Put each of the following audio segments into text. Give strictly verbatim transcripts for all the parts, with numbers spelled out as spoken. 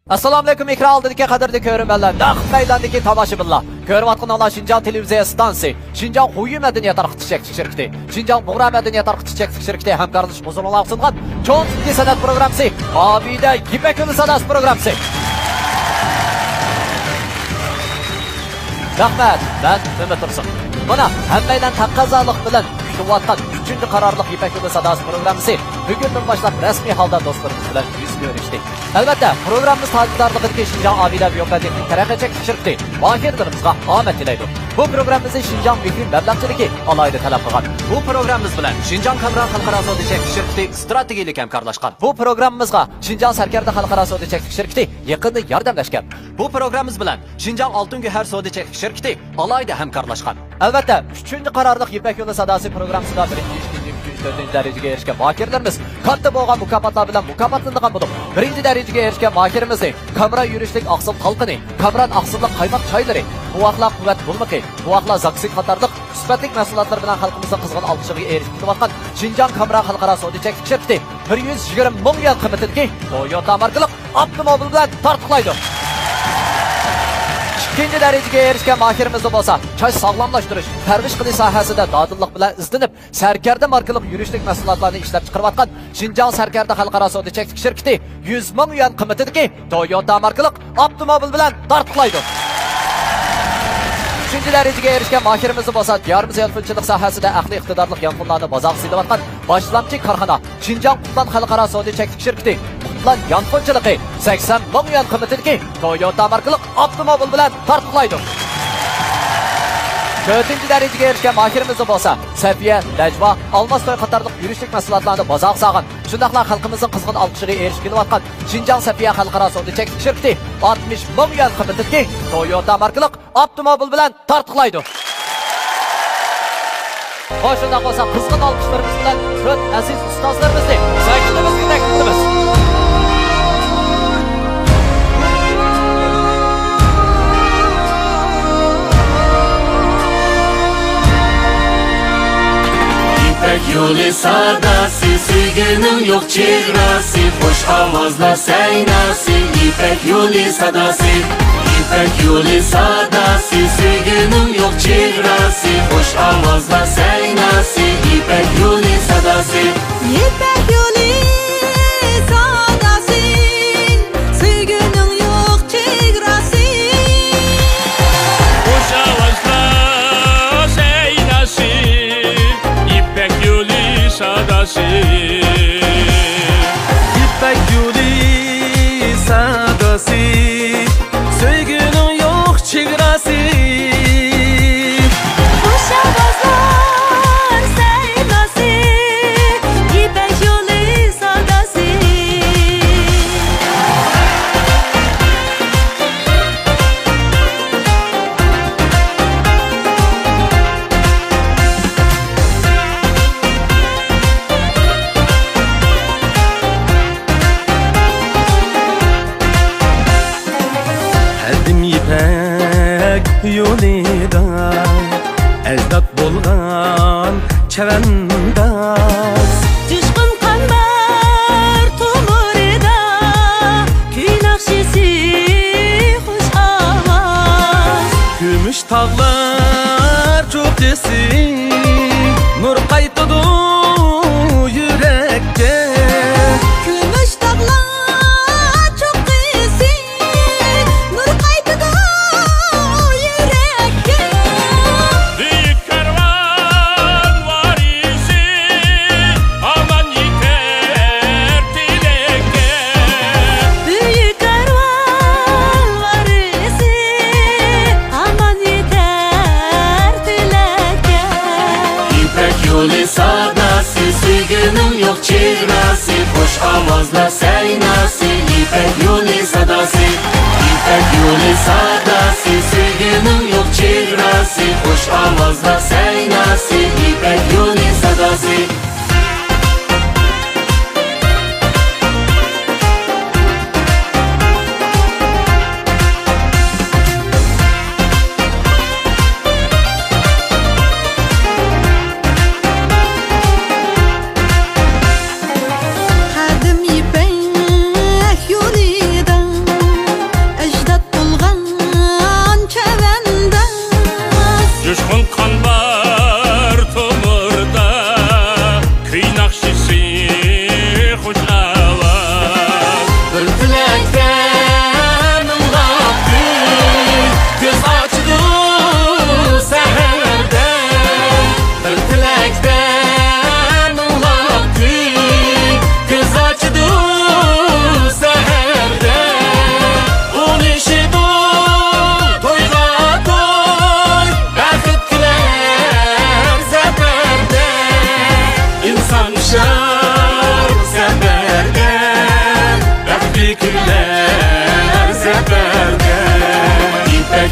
ئەسسالامۇئەلەيكۇم، ئېكران ئالدىدىكى قەدىردىكى كۆرۈرمەنلەر، نەق مەيداندىكى تاماشىبىنلار. كۆرۈۋاتقىنىڭلار شىنجاڭ تېلېۋىزىيە ئىستانسىسى، شىنجاڭ خۇيى مەدەنىيەت تارقىتىش چەكلىك شىركىتى، شىنجاڭ بۇغرا مەدەنىيەت تارقىتىش چەكلىك شىركىتى ھەمكارلىشىپ ھۇزۇرۇڭلارغا سۇنغان چوڭ تىپتىكى سەنئەت پروگراممىسى، ئابىدە يىپەك يولى ساداسى پروگراممىسى. رەھمەت، مەن ئۈمىد تۇرسۇن. مانا، ھەممەيلەن تەقەززالىق بىلەن كۈتۈۋاتقان ئۈچىنچى قارارلىق يىپەك يولى ساداسى پروگراممىسى بۈگۈندىن باشلاپ رەسمىي ھالدا دوستلىرىمىز بىلەن يۈز كۆرۈشتى. ئەلۋەتتە، پروگراممىمىز تاجدارلىقىدىكى شىنجاڭ ئابىدە بىيوپەتېخنىك تەرەققىيات چەكلىك شىركىتى ماھىرلىرىمىزغا ئامەت تىلەيدۇ. بۇ پروگراممىمىزنى شىنجاڭ مېھرى مەبلەغچىلىكى ئالاھىدە تەلەپ قىلغان. بۇ پروگراممىمىز بىلەن شىنجاڭ كامېرا خەلقئارا سودا چەكلىك شىركىتى ئىستراتېگىيەلىك ھەمكارلاشقان. بۇ پروگراممىمىزغا شىنجاڭ سەركەردە خەلقئارا سودا چەكلىك شىركىتى يېقىندىن ياردەملەشكەن. بۇ پروگراممىمىز بىلەن شىنجاڭ ئالتۇن گۆھەر سودا چەكلىك شىركىتى ئالاھىدە ھەمكارلاشقان. ئەلۋەتتە، ئۈچىنچى قارارلىق يىپەك يولى ساداسى پروگراممىسىدا بىرىنچى، ئىككىنچى، ئۈچىنچى، تۆتىنچى دەرىجىگە ئېرىشكەن ماھىرلىرىمىز كاتتا بولغان مۇكاپاتلار بىلەن مۇكاپاتلىنىدىغان بولۇپ، بىرىنچى دەرىجىگە ئېرىشكەن ماھىرىمىزنى كامېرا يۈرۈشلۈك ئاقسىل تالقىنى، كامېران ئاقسىللىق قايماق چايلىرى، بوۋاقلار قۇۋۋەت بولمىقى، بوۋاقلار زاكسىد قاتارلىق سۈپەتلىك مەھسۇلاتلار بىلەن خەلقىمىزنىڭ قىزغىن ئالقىشىغا ئېرىشىپ كېلىۋاتقان شىنجاڭ كامېرا خەلقئارا سودا چەكلىك شىركىتى بىر يۈز يىگىرمە مىڭ يۈەن قىممىتىدىكى تويوتا ماركىلىق ئاپتوموبىل بىلەن تارتۇقلايدۇ. ئىككىنچى دەرىجىگە ئېرىشكەن ماھىرىمىزنى بولسا چاچ ساغلاملاشتۇرۇش، پەرۋىش قىلىش ساھەسىدە دادىللىق بىلەن ئىزدىنىپ، سەركەردە ماركىلىق يۈرۈشلۈك مەھسۇلاتلارنى ئىشلەپ چىقىرىۋاتقان شىنجاڭ سەركەردە خەلقئارا سودا چەكلىك شىركىتى يۈز مىڭ يۈەن قىممىتىدىكى تويوتا ماركىلىق ئاپتوموبىل بىلەن تارتۇقلايدۇ. ئۈچىنچى دەرىجىگە ئېرىشكەن ماھىرىمىزنى بولسا دىيارىمىز يانفونچىلىق ساھەسىدە ئەقلىي ئىقتىدارلىق يانفونلارنى بازارغا سېلىۋاتقان باشلامچى كارخانا شىنجاڭ قۇتلان خەلقئارا سودا چەكلىك شىركىتى قۇتلان يانفونچىلىقى سەكسەن مىڭ يۈەن قىممىتىدىكى تويوتا ماركىلىق ئاپتوموبىل بىلەن تارتۇقلايدۇ. تۆتىنچى دەرىجىگە ئېرىشكەن ماھىرىمىزنى بولسا سەفىيە، نەجۋا، ئالماس توي قاتارلىق يۈرۈشلۈك مەھسۇلاتلارنى بازارغا سالغان، شۇنداقلا خەلقىمىزنىڭ قىزغىن ئالقىشىغا ئېرىشىپ كېلىۋاتقان شىنجاڭ سەفىيە خەلقئارا سودا چەكلىك شىركىتى ئاتمىش مىڭ يۈەن قىممىتىدىكى تويوتا ماركىلىق ئاپتوموبىل بىلەن تارتۇقلايدۇ. خوش، شۇنداق بولسا، قىزغىن ئالقىشلىرىمىز بىلەن تۆت ئەزىز ئۇستازلىرىمىزنى سەھنىمىزگە تەكلىپ قىلىمىز. يىپەك يولى ساداسى، سۆيگۈنىڭ يوق چېگراسى، خۇش ئاۋازلار سەيناسى، يىپەك يولى ساداسى. يىپەك يولى ساداسى، سۆيگۈنىڭ يوق چېگراسى، خۇش ئاۋازلار سەيناسى، يىپەك يولى ساداسى. يىپەك يولى ساداسى، سۆيگۈنىڭ يوق چېگراسى. خۇش ئاۋازلار سەيناسى، يىپەك يولى ساداسى. يىپەك يولى ساداسى، سۆيگۈنىڭ يوق چېگراسى. خۇش ئاۋازلار سەيناسى، يىپەك يولى ساداسى. قەدىم يىپەك يولىدا ئەجداد بولغان چەۋەنداز. جۇشقۇن قان بار تومۇرىدا، كۈي ناخشىسى، خۇش ئاۋاز. كۈمۈش تاغلار چوققىسى، نۇر قايتىدۇ يۈرەككە. كۈمۈش تاغلار چوققىسى، نۇر قايتىدۇ يۈرەككە. بۈيۈك كارۋان ۋارىسى، ئامان يېتەر تىلەككە. بۈيۈك كارۋان ۋارىسى، ئامان يېتەر تىلەككە. يىپەك يولى ساداسى، سۆيگۈنىڭ يوق چېگراسى، خۇش ئاۋازلار سەيناسى، يىپەك يولى ساداسى. يىپەك يولى ساداسى، سۆيگۈنىڭ يوق چېگراسى، خۇش ئاۋازلار سەيناسى، يىپەك يولى ساداسى. قەدىم يىپەك يولىدا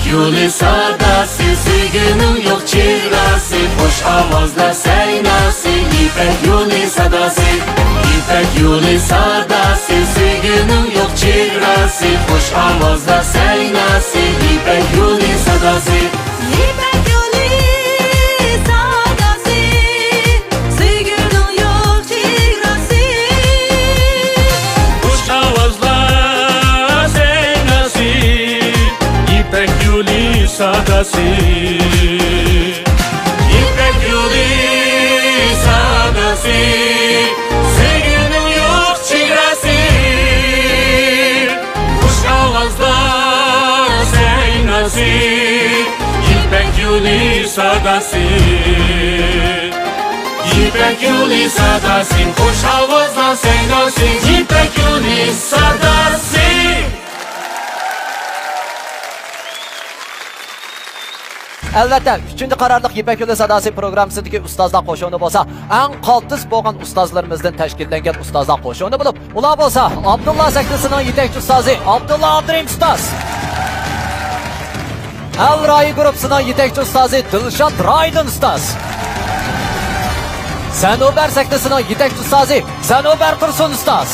يولى ساداسى، سۆيگۈنىڭ يوق چېگراسى، خۇش ئاۋازلار سەيناسى، يىپەك يولى ساداسى. يىپەك يولى ساداسى، سۆيگۈنىڭ يوق چېگراسى، خۇش ئاۋازلار سەيناسى، يىپەك يولى ساداسى. يىپەك يولى ساداسى، سۆيگۈنىڭ يوق چېگراسى. خۇش ئاۋازلار سەيناسى، يىپەك يولى ساداسى. يىپەك يولى ساداسى، سۆيگۈنىڭ يوق چېگراسى. خۇش ئاۋازلار سەيناسى، يىپەك يولى ساداسى. يىپەك يولى ساداسى، خۇش ئاۋازلار سەيناسى، يىپەك يولى ساداسى. ئەلۋەتتە، ئۈچىنچى قارارلىق يىپەك يولى ساداسى پروگراممىسىدىكى ئۇستازلار قوشۇنى بولسا، ئەڭ قالتىس بولغان ئۇستازلىرىمىزدىن تەشكىللەنگەن ئۇستازلار قوشۇنى بولۇپ، ئۇلار بولسا، ئابدۇللا سەھنىسىنىڭ يېتەكچى ئۇستازى ئابدۇللا ئابدۇرېھىم ئۇستاز، ئەل رايى گۇرۇپپىسىنىڭ يېتەكچى ئۇستازى دىلشات رايدىن ئۇستاز، سەنۇبەر سەھنىسىنىڭ يېتەكچى ئۇستازى سەنۇبەر تۇرسۇن ئۇستاز،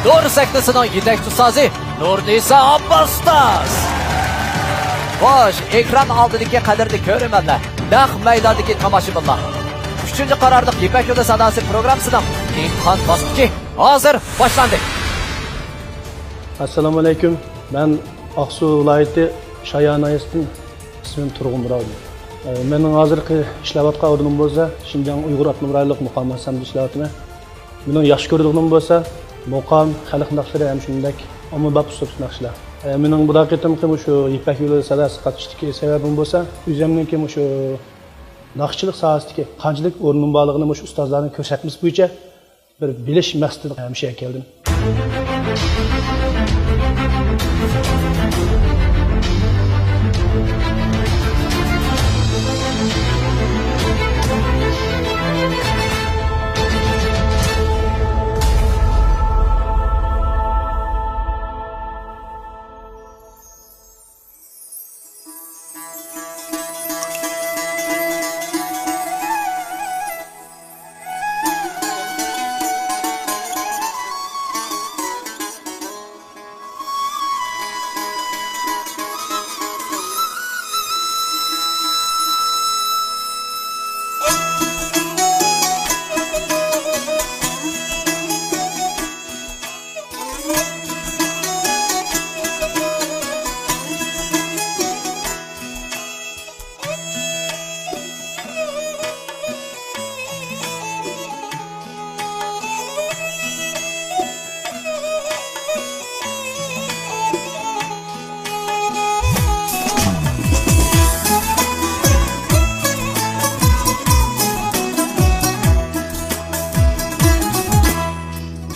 دور سەھنىسىنىڭ يېتەكچى ئۇستازى نۇرنىسا ئابباس ئۇستاز. خوش، ئېكران ئالدىدىكى قەدىرلىك كۆرۈرمەنلەر، نەق مەيداندىكى تاماشىبىنلار، ئۈچىنچى قارارلىق يىپەك يولى ساداسى پروگراممىسىنىڭ ئىمتىھان باسقۇچى ھازىر باشلاندى. ئەسسالامۇ ئەلەيكۇم. مەن ئاقسۇ ۋىلايىتى شايان ناھىيەسىدىن، ئىسمىم تۇرغۇن مۇرادىن. ئە، مېنىڭ ھازىرقى ئىشلەۋاتقان ئورنۇم بولسا، شىنجاڭ ئۇيغۇر ئاپتونوم رايونلۇق مۇقام مەھكىمىسىدە ئىشلەۋاتىمەن. مېنىڭ ياخشى كۆرىدىغىنىم بولسا، مۇقام، خەلق ناخشىلىرى ھەم شۇنداق ئاممىباب ئۇسلۇبتىكى ناخشىلار. ئە، مېنىڭ بۇ قېتىمقى مۇشۇ يىپەك يولى ساداسىغا قاتنىشىشتىكى سەۋەبىم بولسا، ئۆزۈمنىڭكى مۇشۇ ناخشىچىلىق ساھەسىدىكى قانچىلىك ئورنۇم بارلىقىنى مۇشۇ ئۇستازلارنىڭ كۆرسەتمىسى بويىچە بىر بىلىش مەقسىتىدە مۇشۇ يەرگە كەلدىم.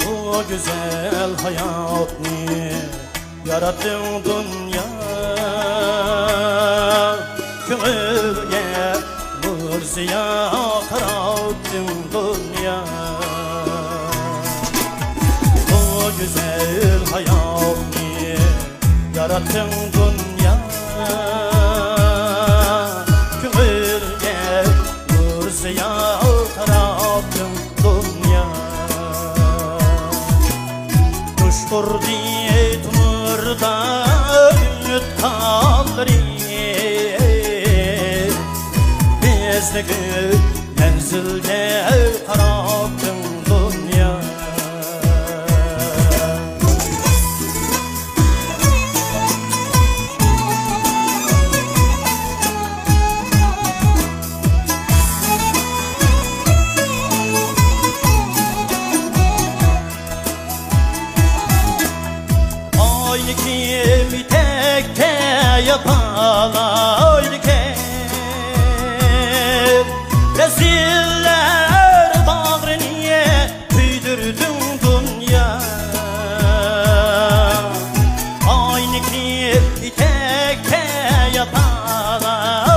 بۇ گۈزەل ھاياتنى ياراتتىڭ دۇنيا، كۆڭۈلگە نۇر زىيا قاراتتىڭ دۇنيا. بۇ گۈزەل ھاياتنى ياراتتىڭ دۇنيا، كۆڭۈلگە نۇر زىيا قاراتتىڭ دۇنيا. جۇشقۇردى تونۇردا ئۈمىد قانلىرى، بىزنى گۈل مەنزىلگە قاراتتىڭ دۇنيا. ئاينى كىم يېتەكتە ياپالايدىكەن، رەزىللەر باغرىنى كۆيدۈردۈڭ دۇنيا. ئاينى كىم يېتەكتە ياپالايدىكەن،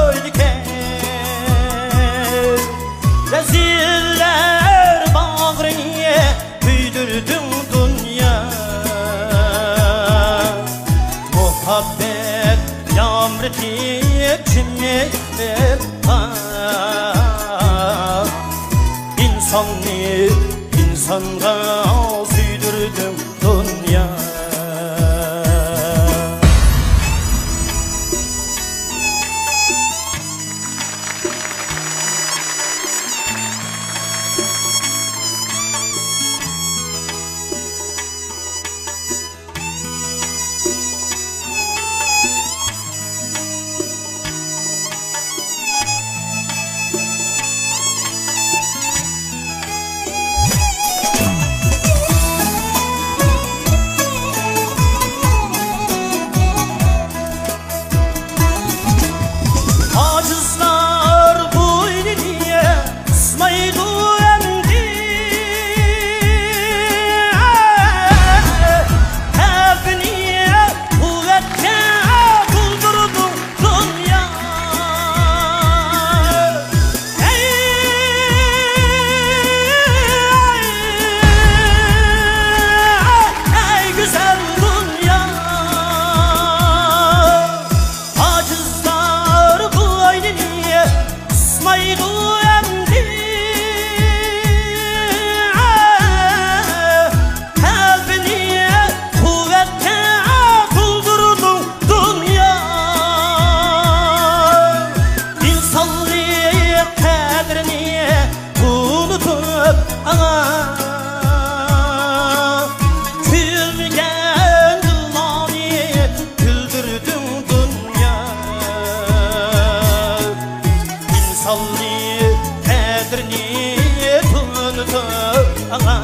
رەزىللەر باغرىنى كۆيدۈردۈڭ دۇنيا. مۇھەببەت كېچىنى ئىنساننى ئىنسانغا سۆيدۈردۈڭ دۇنيا. ئاجىزلار بوينىنى قىسمايدۇ ئەمدى. تەبىنى قۇۋۋەتكە تولدۇردۇڭ دۇنيا. ئەي، ئەي گۈزەل دۇنيا. ئاجىزلار بوينىنى قىسمايدۇ ئەمدى. قەلبىنى قۇۋۋەتكە تولدۇردۇڭ دۇنيا. ئىنسانلىق قەدرىنى ئۇنتۇپ ئاڭا كۈلمىگەن دىللارنى كۈلدۈردۈڭ دۇنيا. ئىنسانلىق قەدرىنى تونۇتۇپ ئاڭا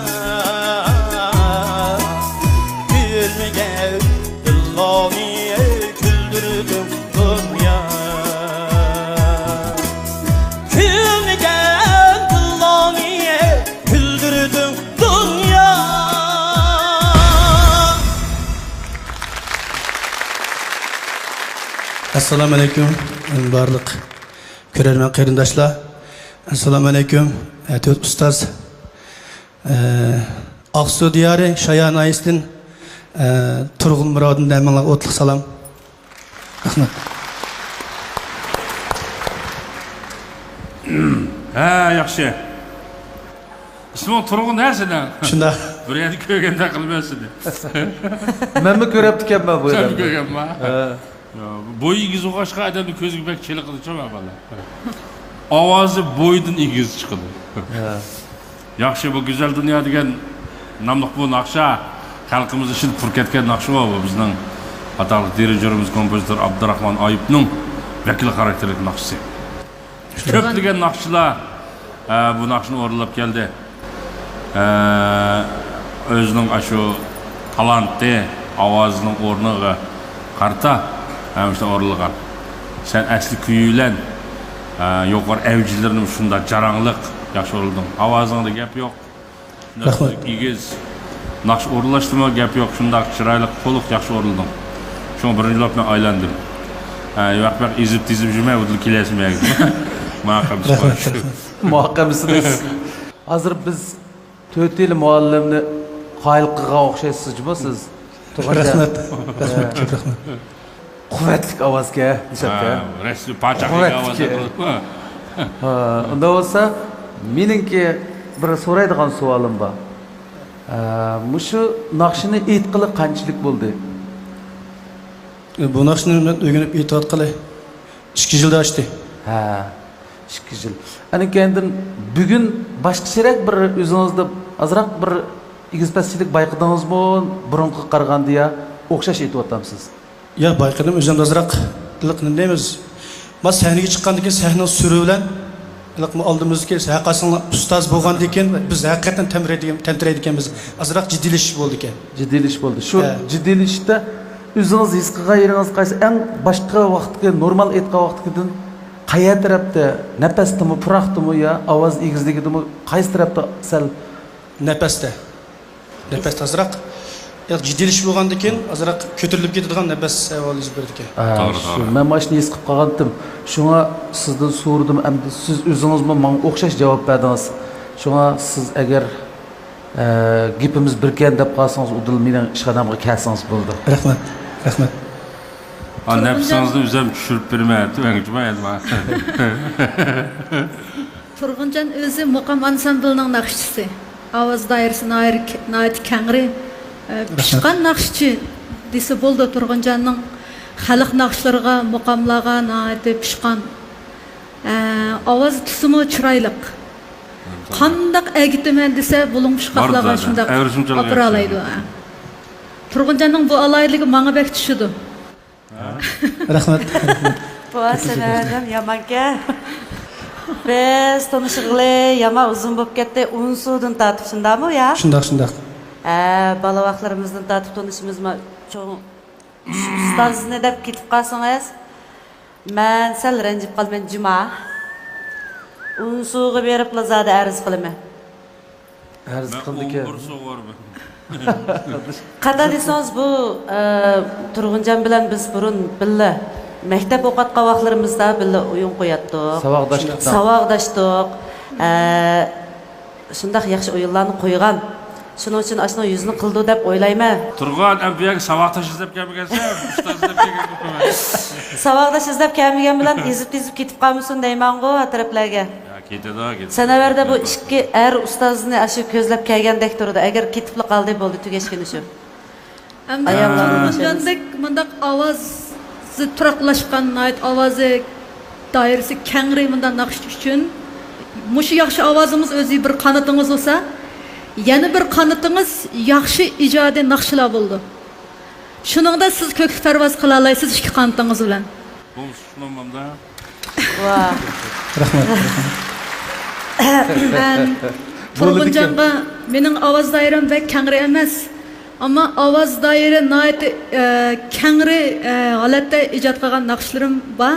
كۈلمىگەن دىللارنى كۈلدۈردۈڭ دۇنيا. كۈلمىگەن دىللارنى كۈلدۈردۈڭ دۇنيا. ئەسسالامۇئەلەيكۇم، بارلىق كۆرەرمەن قېرىنداشلار. ئەسسالامۇئەلەيكۇم، ئەتىۋەت ئۇستاز. ئە، ئاقسۇ دىيارى شايان ناھىيەسىدىن، ئە، تۇرغۇن مۇرادىن ھەممىڭلارغا ئوتلۇق سالام. رەھمەت. ھە، ياخشى. ئىسمىڭ تۇرغۇن ھە سېنىڭ؟ شۇنداق. بىر يەردە كۆرگەندەك قىلىمەن سېنى. مەنمۇ كۆرۈپتىكەنمەن بۇ سەنمۇ يەردە. كۆرگەنما؟ ھە. يا، بويى ئېگىز بولغاچقا ئادەمنىڭ كۆزىگە بەك چېلىقىدۇچۇ مەن بالام. ئاۋازى بويىدىن ئېگىز چىقىدۇ. ھە. ياخشى، بۇ گۈزەل دۇنيا دېگەن ناملىق بۇ ناخشا خەلقىمىز ئىچىدە پۇر كەتكەن ناخشا بۇ. بۇ بىزنىڭ ئاتاقلىق دىرىژورىمىز، كومپوزىتور ئابدۇراخمان ئايۇپنىڭ ۋەكىل خاراكتېرلىك ناخشىسى. كۆپلىگەن ناخشىچىلار، ئە، بۇ ناخشىنى ئورۇنلاپ كەلدى. ئە، ئۆزىنىڭ ئاشۇ تالانتى، ئاۋازىنىڭ ئورنىغا قارىتا، ئە، مۇشۇنداق ئورۇنلىغان. سەن ئەسلى كۈيى بىلەن، ئە، يۇقىرى ئەۋجلىرىنى شۇنداق جاراڭلىق ياخشى ئورۇندىدىڭ. ئاۋازىڭدا گەپ يوق. رەھمەت. ئېگىز. ناخشا ئورۇنلاشتىمۇ گەپ يوق، شۇنداق چىرايلىق، تولۇق ياخشى ئورۇندىڭ. شۇڭا بىرىنچى بولۇپ مەن ئايلاندىم. ھە، ياق، ياق، ئېزىپ تېزىپ يۈرمەي، ئۇدۇل كېلەسىن مەگە. ماڭا قامچا قويۇش. ماڭا قامچىسىنى. ھازىر بىز تۆتىيلا مۇئەللىمنى قايىل قىلغان ئوخشايسىز جۇمۇ سىز. تۇغانجان. رەھمەت. رەھمەت، كۆپ رەھمەت. قۇۋۋەتلىك ئاۋازكەن، دېسەمكەن. ھە، رەسمىي پاچاق قۇۋۋەتلىك ئاۋاز. ھە، ئۇنداق بولسا، مېنىڭكى بىر سورايدىغان سوئالىم بار. ھە، مۇشۇ ناخشىنى ئېيتقىلى قانچىلىك بولدى؟ بۇ ناخشىنى مەن ئۆگىنىپ ئېيتىۋاتقىلى ئىككى يىلدا ئاشتى. ھە، ئىككى يىل. ئەنە كەينىدىن بۈگۈن باشقىچىراق بىر ئۆزىڭىزدە ئازراق بىر ئېگىز پەسچىلىك بايقىدىڭىزمۇ بۇرۇنقىغا قارىغاندا يا ئوخشاش ئېيتىۋاتامسىز؟ يا، بايقىدىم، ئۆزۈمدە ئازراق، نېمە دەيمىز، ما سەھنىگە چىققاندىن كېيىن سەھنىنىڭ سۈرى بىلەن، ھېلىقى ئالدىمىزدىكى، ھەرقايسىڭلار ئۇستاز بولغاندىن كېيىن بىز ھەقىقەتەن تەمتىرەيدىكەن، تەمتىرەيدىكەنمىز. ئازراق جىددىيلىشىش بولىدىكەن. جىددىيلىشىش بولدى. شۇ ھە. جىددىيلىشىشتە ئۆزىڭىز ھېس قىلغان يېرىڭىز قايسى؟ ئەڭ باشقا ۋاقىتتىكى، نورمال ئېيتقان ۋاقىتتىكىدىن قەيەر تەرەپتە؟ نەپەستىمۇ، پۇراقتىمۇ يا ئاۋاز ئېگىزلىكىدىمۇ؟ قايسى تەرەپتە سەل؟ نەپەستە. نەپەس ئازراق، يا، جىددىيلىشىپ بولغاندىن كېيىن ئازراق كۆتۈرۈلۈپ كېتىدىغان نەپەس ئەھۋالى يۈز بېرىدىكەن. ھە، توغرا، شۇ. توغرا. مەن مانا شۇنى ھېس قىلىپ قالغانتىم. شۇڭا سىزدىن سورىدىم، ئەمدى سىز ئۆزىڭىزمۇ ماڭا ئوخشاش جاۋاب بەردىڭىز. شۇڭا سىز ئەگەر، ئە، گېپىمىز بىركەن دەپ قالسىڭىز، ئۇدۇل مېنىڭ ئىشخانامغا كەلسىڭىز بولىدۇ. رەھمەت، رەھمەت. نەپسىڭىزنى ئۆزۈم چۈشۈرۈپ بېرىمەن، تۆۋەنگىچە مايان. تۇرغۇنجان ئۆزى مۇقام ئانسامبىلىنىڭ ناخشىچىسى. ئاۋاز دائىرىسى ناھايىتى، ناھايىتى كەڭرى. ئە، پىشقان ناخشىچى دېسە بولىدۇ. تۇرغۇنجاننىڭ خەلق ناخشىلىرىغا، مۇقاملارغا ناھايىتى پىشقان. ئە، ئاۋاز تۈسىمۇ چىرايلىق. قانداق ئەگىتىمەن دېسە، بۇلۇڭ پۇچقاقلارغا شۇنداق ئاپىرالايدۇ. تۇرغۇنجاننىڭ بۇ ئالاھىدىلىكى ماڭا بەك چۈشىدۇ. رەھمەت. بۇ سەنەدىن يامانكەن. بىز تونۇشقىلى يامان ئۇزۇن بولۇپ كەتتى. ئونسۇدىن تارتىپ، شۇنداقمۇ يا؟ شۇنداق، شۇنداق. ھە، بالا ۋاقىتلىرىمىزدىن تارتىپ تونۇشىمىزمۇ چوڭ. ئۇستازنى دەپ كېتىپ قالسىڭىز، مەن سەل رەنجىپ قالىمەن جۇما. ئونسۇغا بېرىپلا زادى ئەرز قىلىمەن. ئەرز قىلدىكەن. قانداق دېسىڭىز، بۇ، ئە، تۇرغۇنجان بىلەن بىز بۇرۇن بىللە مەكتەپ ئوقۇۋاتقان ۋاقىتلىرىمىزدا بىللە ئويۇن قوياتتۇق. ساۋاقداشلىق. ساۋاقداشتۇق. ئە، شۇنداق ياخشى ئويۇنلارنى قويغان. شۇنىڭ ئۈچۈن ئاشۇنىڭ يۈزىنى قىلىدۇ دەپ ئويلايمەن. تۇرغان، ئەمدى بۇ يەرگە ساۋاقداش ئىزدەپ كەلمىگەنسەن، ئۇستاز ئىزدەپ كەلگەن بولۇپتۇ. ساۋاقداش ئىزدەپ كەلمىگەن بىلەن ئېزىپ-تېزىپ كېتىپ قالمىسۇن دەيمەنغۇ، ھەر تەرەپلەرگە. يا، كېتىدۇ، كېتىدۇ. سەنەۋەردە بۇ ئىككى ئەر ئۇستازنى ئاشۇ كۆزلەپ كەلگەندەك تۇرىدۇ. ئەگەر كېتىپلا قالدى، بولدى، تۈگەشكىنى شۇ. ئەمدى ئاياللارنىڭ تۇرغۇنجاندەك مۇنداق ئاۋازى تۇراقلاشقان، ناھايىتى ئاۋازى دائىرىسى كەڭرى مۇنداق ناخشىچى ئۈچۈن مۇشۇ ياخشى ئاۋازىڭىز ئۆزى بىر قانىتىڭىز بولسا، يەنە بىر قانىتىڭىز ياخشى ئىجادىي ناخشىلار بولىدۇ. شۇنىڭدا سىز كۆكلۈك پەرۋاز قىلالايسىز ئىككى قانىتىڭىز بىلەن. بولمىسا شۇنىڭ مۇندا. ۋاھ. رەھمەت. مەن تۇرغۇنجانغا، مېنىڭ ئاۋاز دائىرەم بەك كەڭرى ئەمەس. ئەمما ئاۋاز دائىرە ناھايىتى، ئە، كەڭرى، ئە، ھالەتتە ئىجاد قىلغان ناخشىلىرىم بار.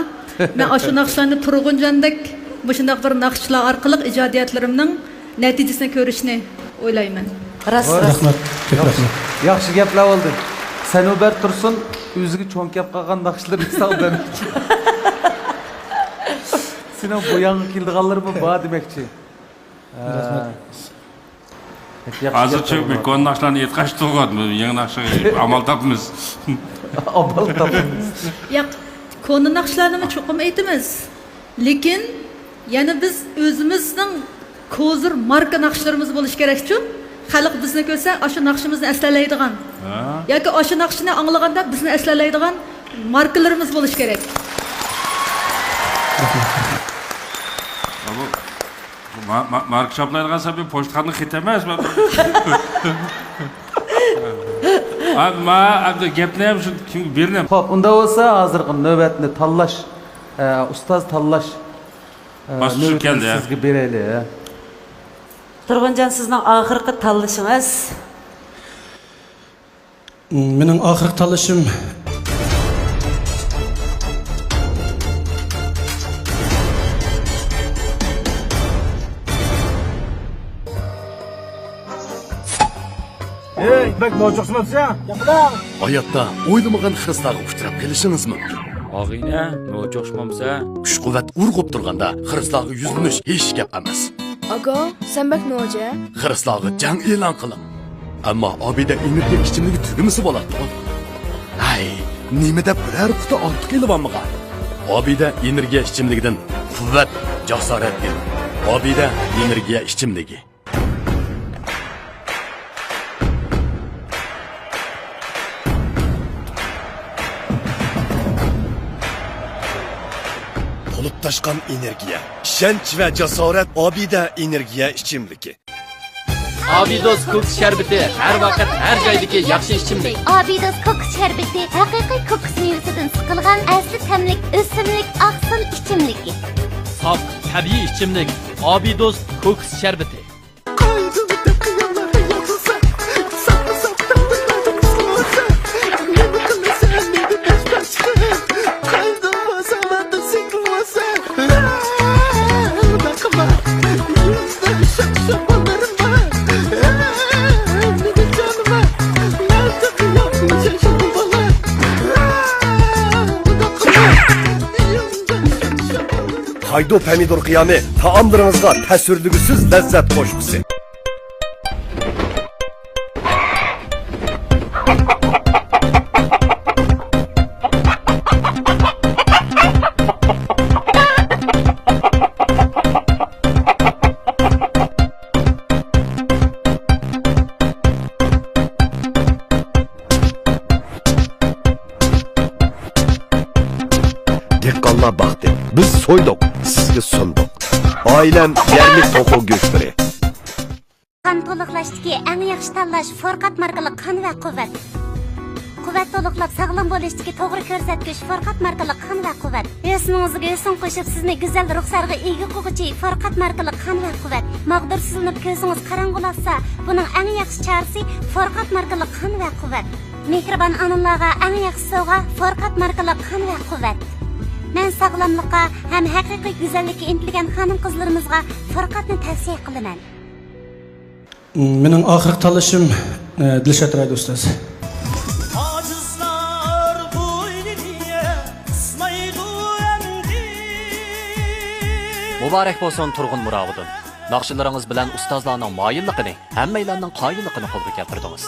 مەن ئاشۇ ناخشىلارنى تۇرغۇنجاندەك مۇشۇنداق بىر ناخشىچىلار ئارقىلىق ئىجادىيەتلىرىمنىڭ نەتىجىسىنى كۆرۈشنى ئويلايمەن. راست، راست. رەھمەت، كۆپ رەھمەت. ياخشى گەپلەر بولدى. سەنۇبەر تۇرسۇن ئۆزىگە چوڭ كەپ قالغان ناخشىلىرىنى ساغدان. سېنىڭ بۇ ياڭغا كېلىدىغانلىرىمۇ بار دېمەكچى. رەھمەت. ھازىرچە كونا ناخشىلارنى ئېيتقاچ تۇرغان، يېڭى ناخشىغا ئامال تاپىمىز. ئامال تاپىمىز. ياق، كونا ناخشىلارنىمۇ چوقۇم ئېيتىمىز. لېكىن يەنە بىز ئۆزىمىزنىڭ كوزىر ماركا ناخشىلىرىمىز بولۇشى كېرەكچۇ؟ خەلق بىزنى كۆرسە، ئاشۇ ناخشىمىزنى ئەسلەيدىغان. ھە؟ ياكى ئاشۇ ناخشىنى ئاڭلىغاندا بىزنى ئەسلەيدىغان ماركىلىرىمىز بولۇشى كېرەك. ما-، ما-، ماركا چاپلايدىغان سەبەب پوچتىخانىنىڭ خېتى ئەمەس. ما-، ما-، ئەمدى گەپنى ھەم شۇ كىمگە بېرىمەن. خوپ، ئۇنداق بولسا ھازىرقى نۆۋەتنى تاللاش، ئە، ئۇستاز تاللاش، ئە، باسقۇچى نۆۋىتىنى كەلدى، ھە؟ سىزگە بېرەيلى، ھە. تۇرغۇنجان، سىزنىڭ ئاخىرقى تاللىشىڭىز. مېنىڭ ئاخىرقى تاللىشىم. ئەي، بەك نوچى ئوخشىمامسەن؟ ھاياتتا ئويلىمىغان خىرىسلارغا ئۇچراپ قېلىشىڭىز مۇمكىن. ئاغىنە، نوچى ئوخشىمامسەن؟ كۈچ-قۇۋۋەت ئۇرغۇپ تۇرغاندا خىرىسلارغا يۈزلىنىش ھېچ گەپ ئەمەس. ئاكا، سەن بەك نوچى. خىرىسلارغا جەڭ ئېلان قىلىڭ. ئەمما ئابىدە ئېنېرگىيە ئىچىملىكى تۈگىمىسە بولاتتىغۇ. ھەي، نېمە دەپ بىرەر قۇتا ئارتۇق ئېلىۋالمىغان؟ ئابىدە ئېنېرگىيە ئىچىملىكىدىن قۇۋۋەت، جاسارەت ئېلىڭ. ئابىدە ئېنېرگىيە ئىچىملىكى. تولۇپ تاشقان ئېنېرگىيە، ئىشەنچ ۋە جاسارەت. ئابىدە ئېنېرگىيە ئىچىملىكى. ئابىدوس كوكۇس شەربىتى، ھەر ۋاقىت، ھەر جايدىكى ياخشى ئىچىملىك. ئابىدوس كوكۇس شەربىتى، ھەقىقىي كوكۇس مېۋىسىدىن سىقىلغان ئەسلى تەملىك ئۆسۈملۈك ئاقسىل ئىچىملىكى. ساپ، تەبىئىي ئىچىملىك، ئابىدوس كوكۇس شەربىتى. قايدو پەمىدۇر قىيامى، تائاملىرىڭىزغا تەسۋىرلىگۈسىز لەززەت قوشقۇسى. بىز سويدۇق، سىزگە سۇندۇق. ئائىلەم يەرلىك توخۇ گۆشلىرى. قان تولۇقلاشتىكى ئەڭ ياخشى تاللاش فورقات ماركىلىق قان ۋە قۇۋۋەت. قۇۋۋەت تولۇقلاپ ساغلام بولۇشتىكى توغرا كۆرسەتكۈچ فورقات ماركىلىق قان ۋە قۇۋۋەت. ھۆسنىڭىزگە ھۆسن قوشۇپ، سىزنى گۈزەل رۇخسارغا ئىگە قىلغۇچى فورقات ماركىلىق قان ۋە قۇۋۋەت. ماغدۇرسىزلىنىپ كۆزىڭىز قاراڭغۇلاشسا، بۇنىڭ ئەڭ ياخشى چارىسى فورقات ماركىلىق قان ۋە قۇۋۋەت. مېھرىبان ئانىلارغا ئەڭ ياخشى سوۋغا فورقات ماركىلىق قان ۋە قۇۋۋەت. مەن ساغلاملىققا ھەم ھەقىقىي گۈزەللىككە ئىنتىلگەن خانىم-قىزلىرىمىزغا فورقاتنى تەۋسىيە قىلىمەن. مېنىڭ ئاخىرقى تاللىشىم، ئە، دىلشات رايدى ئۇستاز. ئاجىزلار بوينىنى قىسمايدۇ ئەمدى. مۇبارەك بولسۇن تۇرغۇن مۇراۋىدۇن. ناخشىلىرىڭىز بىلەن ئۇستازلارنىڭ مايىللىقىنى، ھەممەيلەننىڭ قايىللىقىنى قولغا كەلتۈردىڭىز.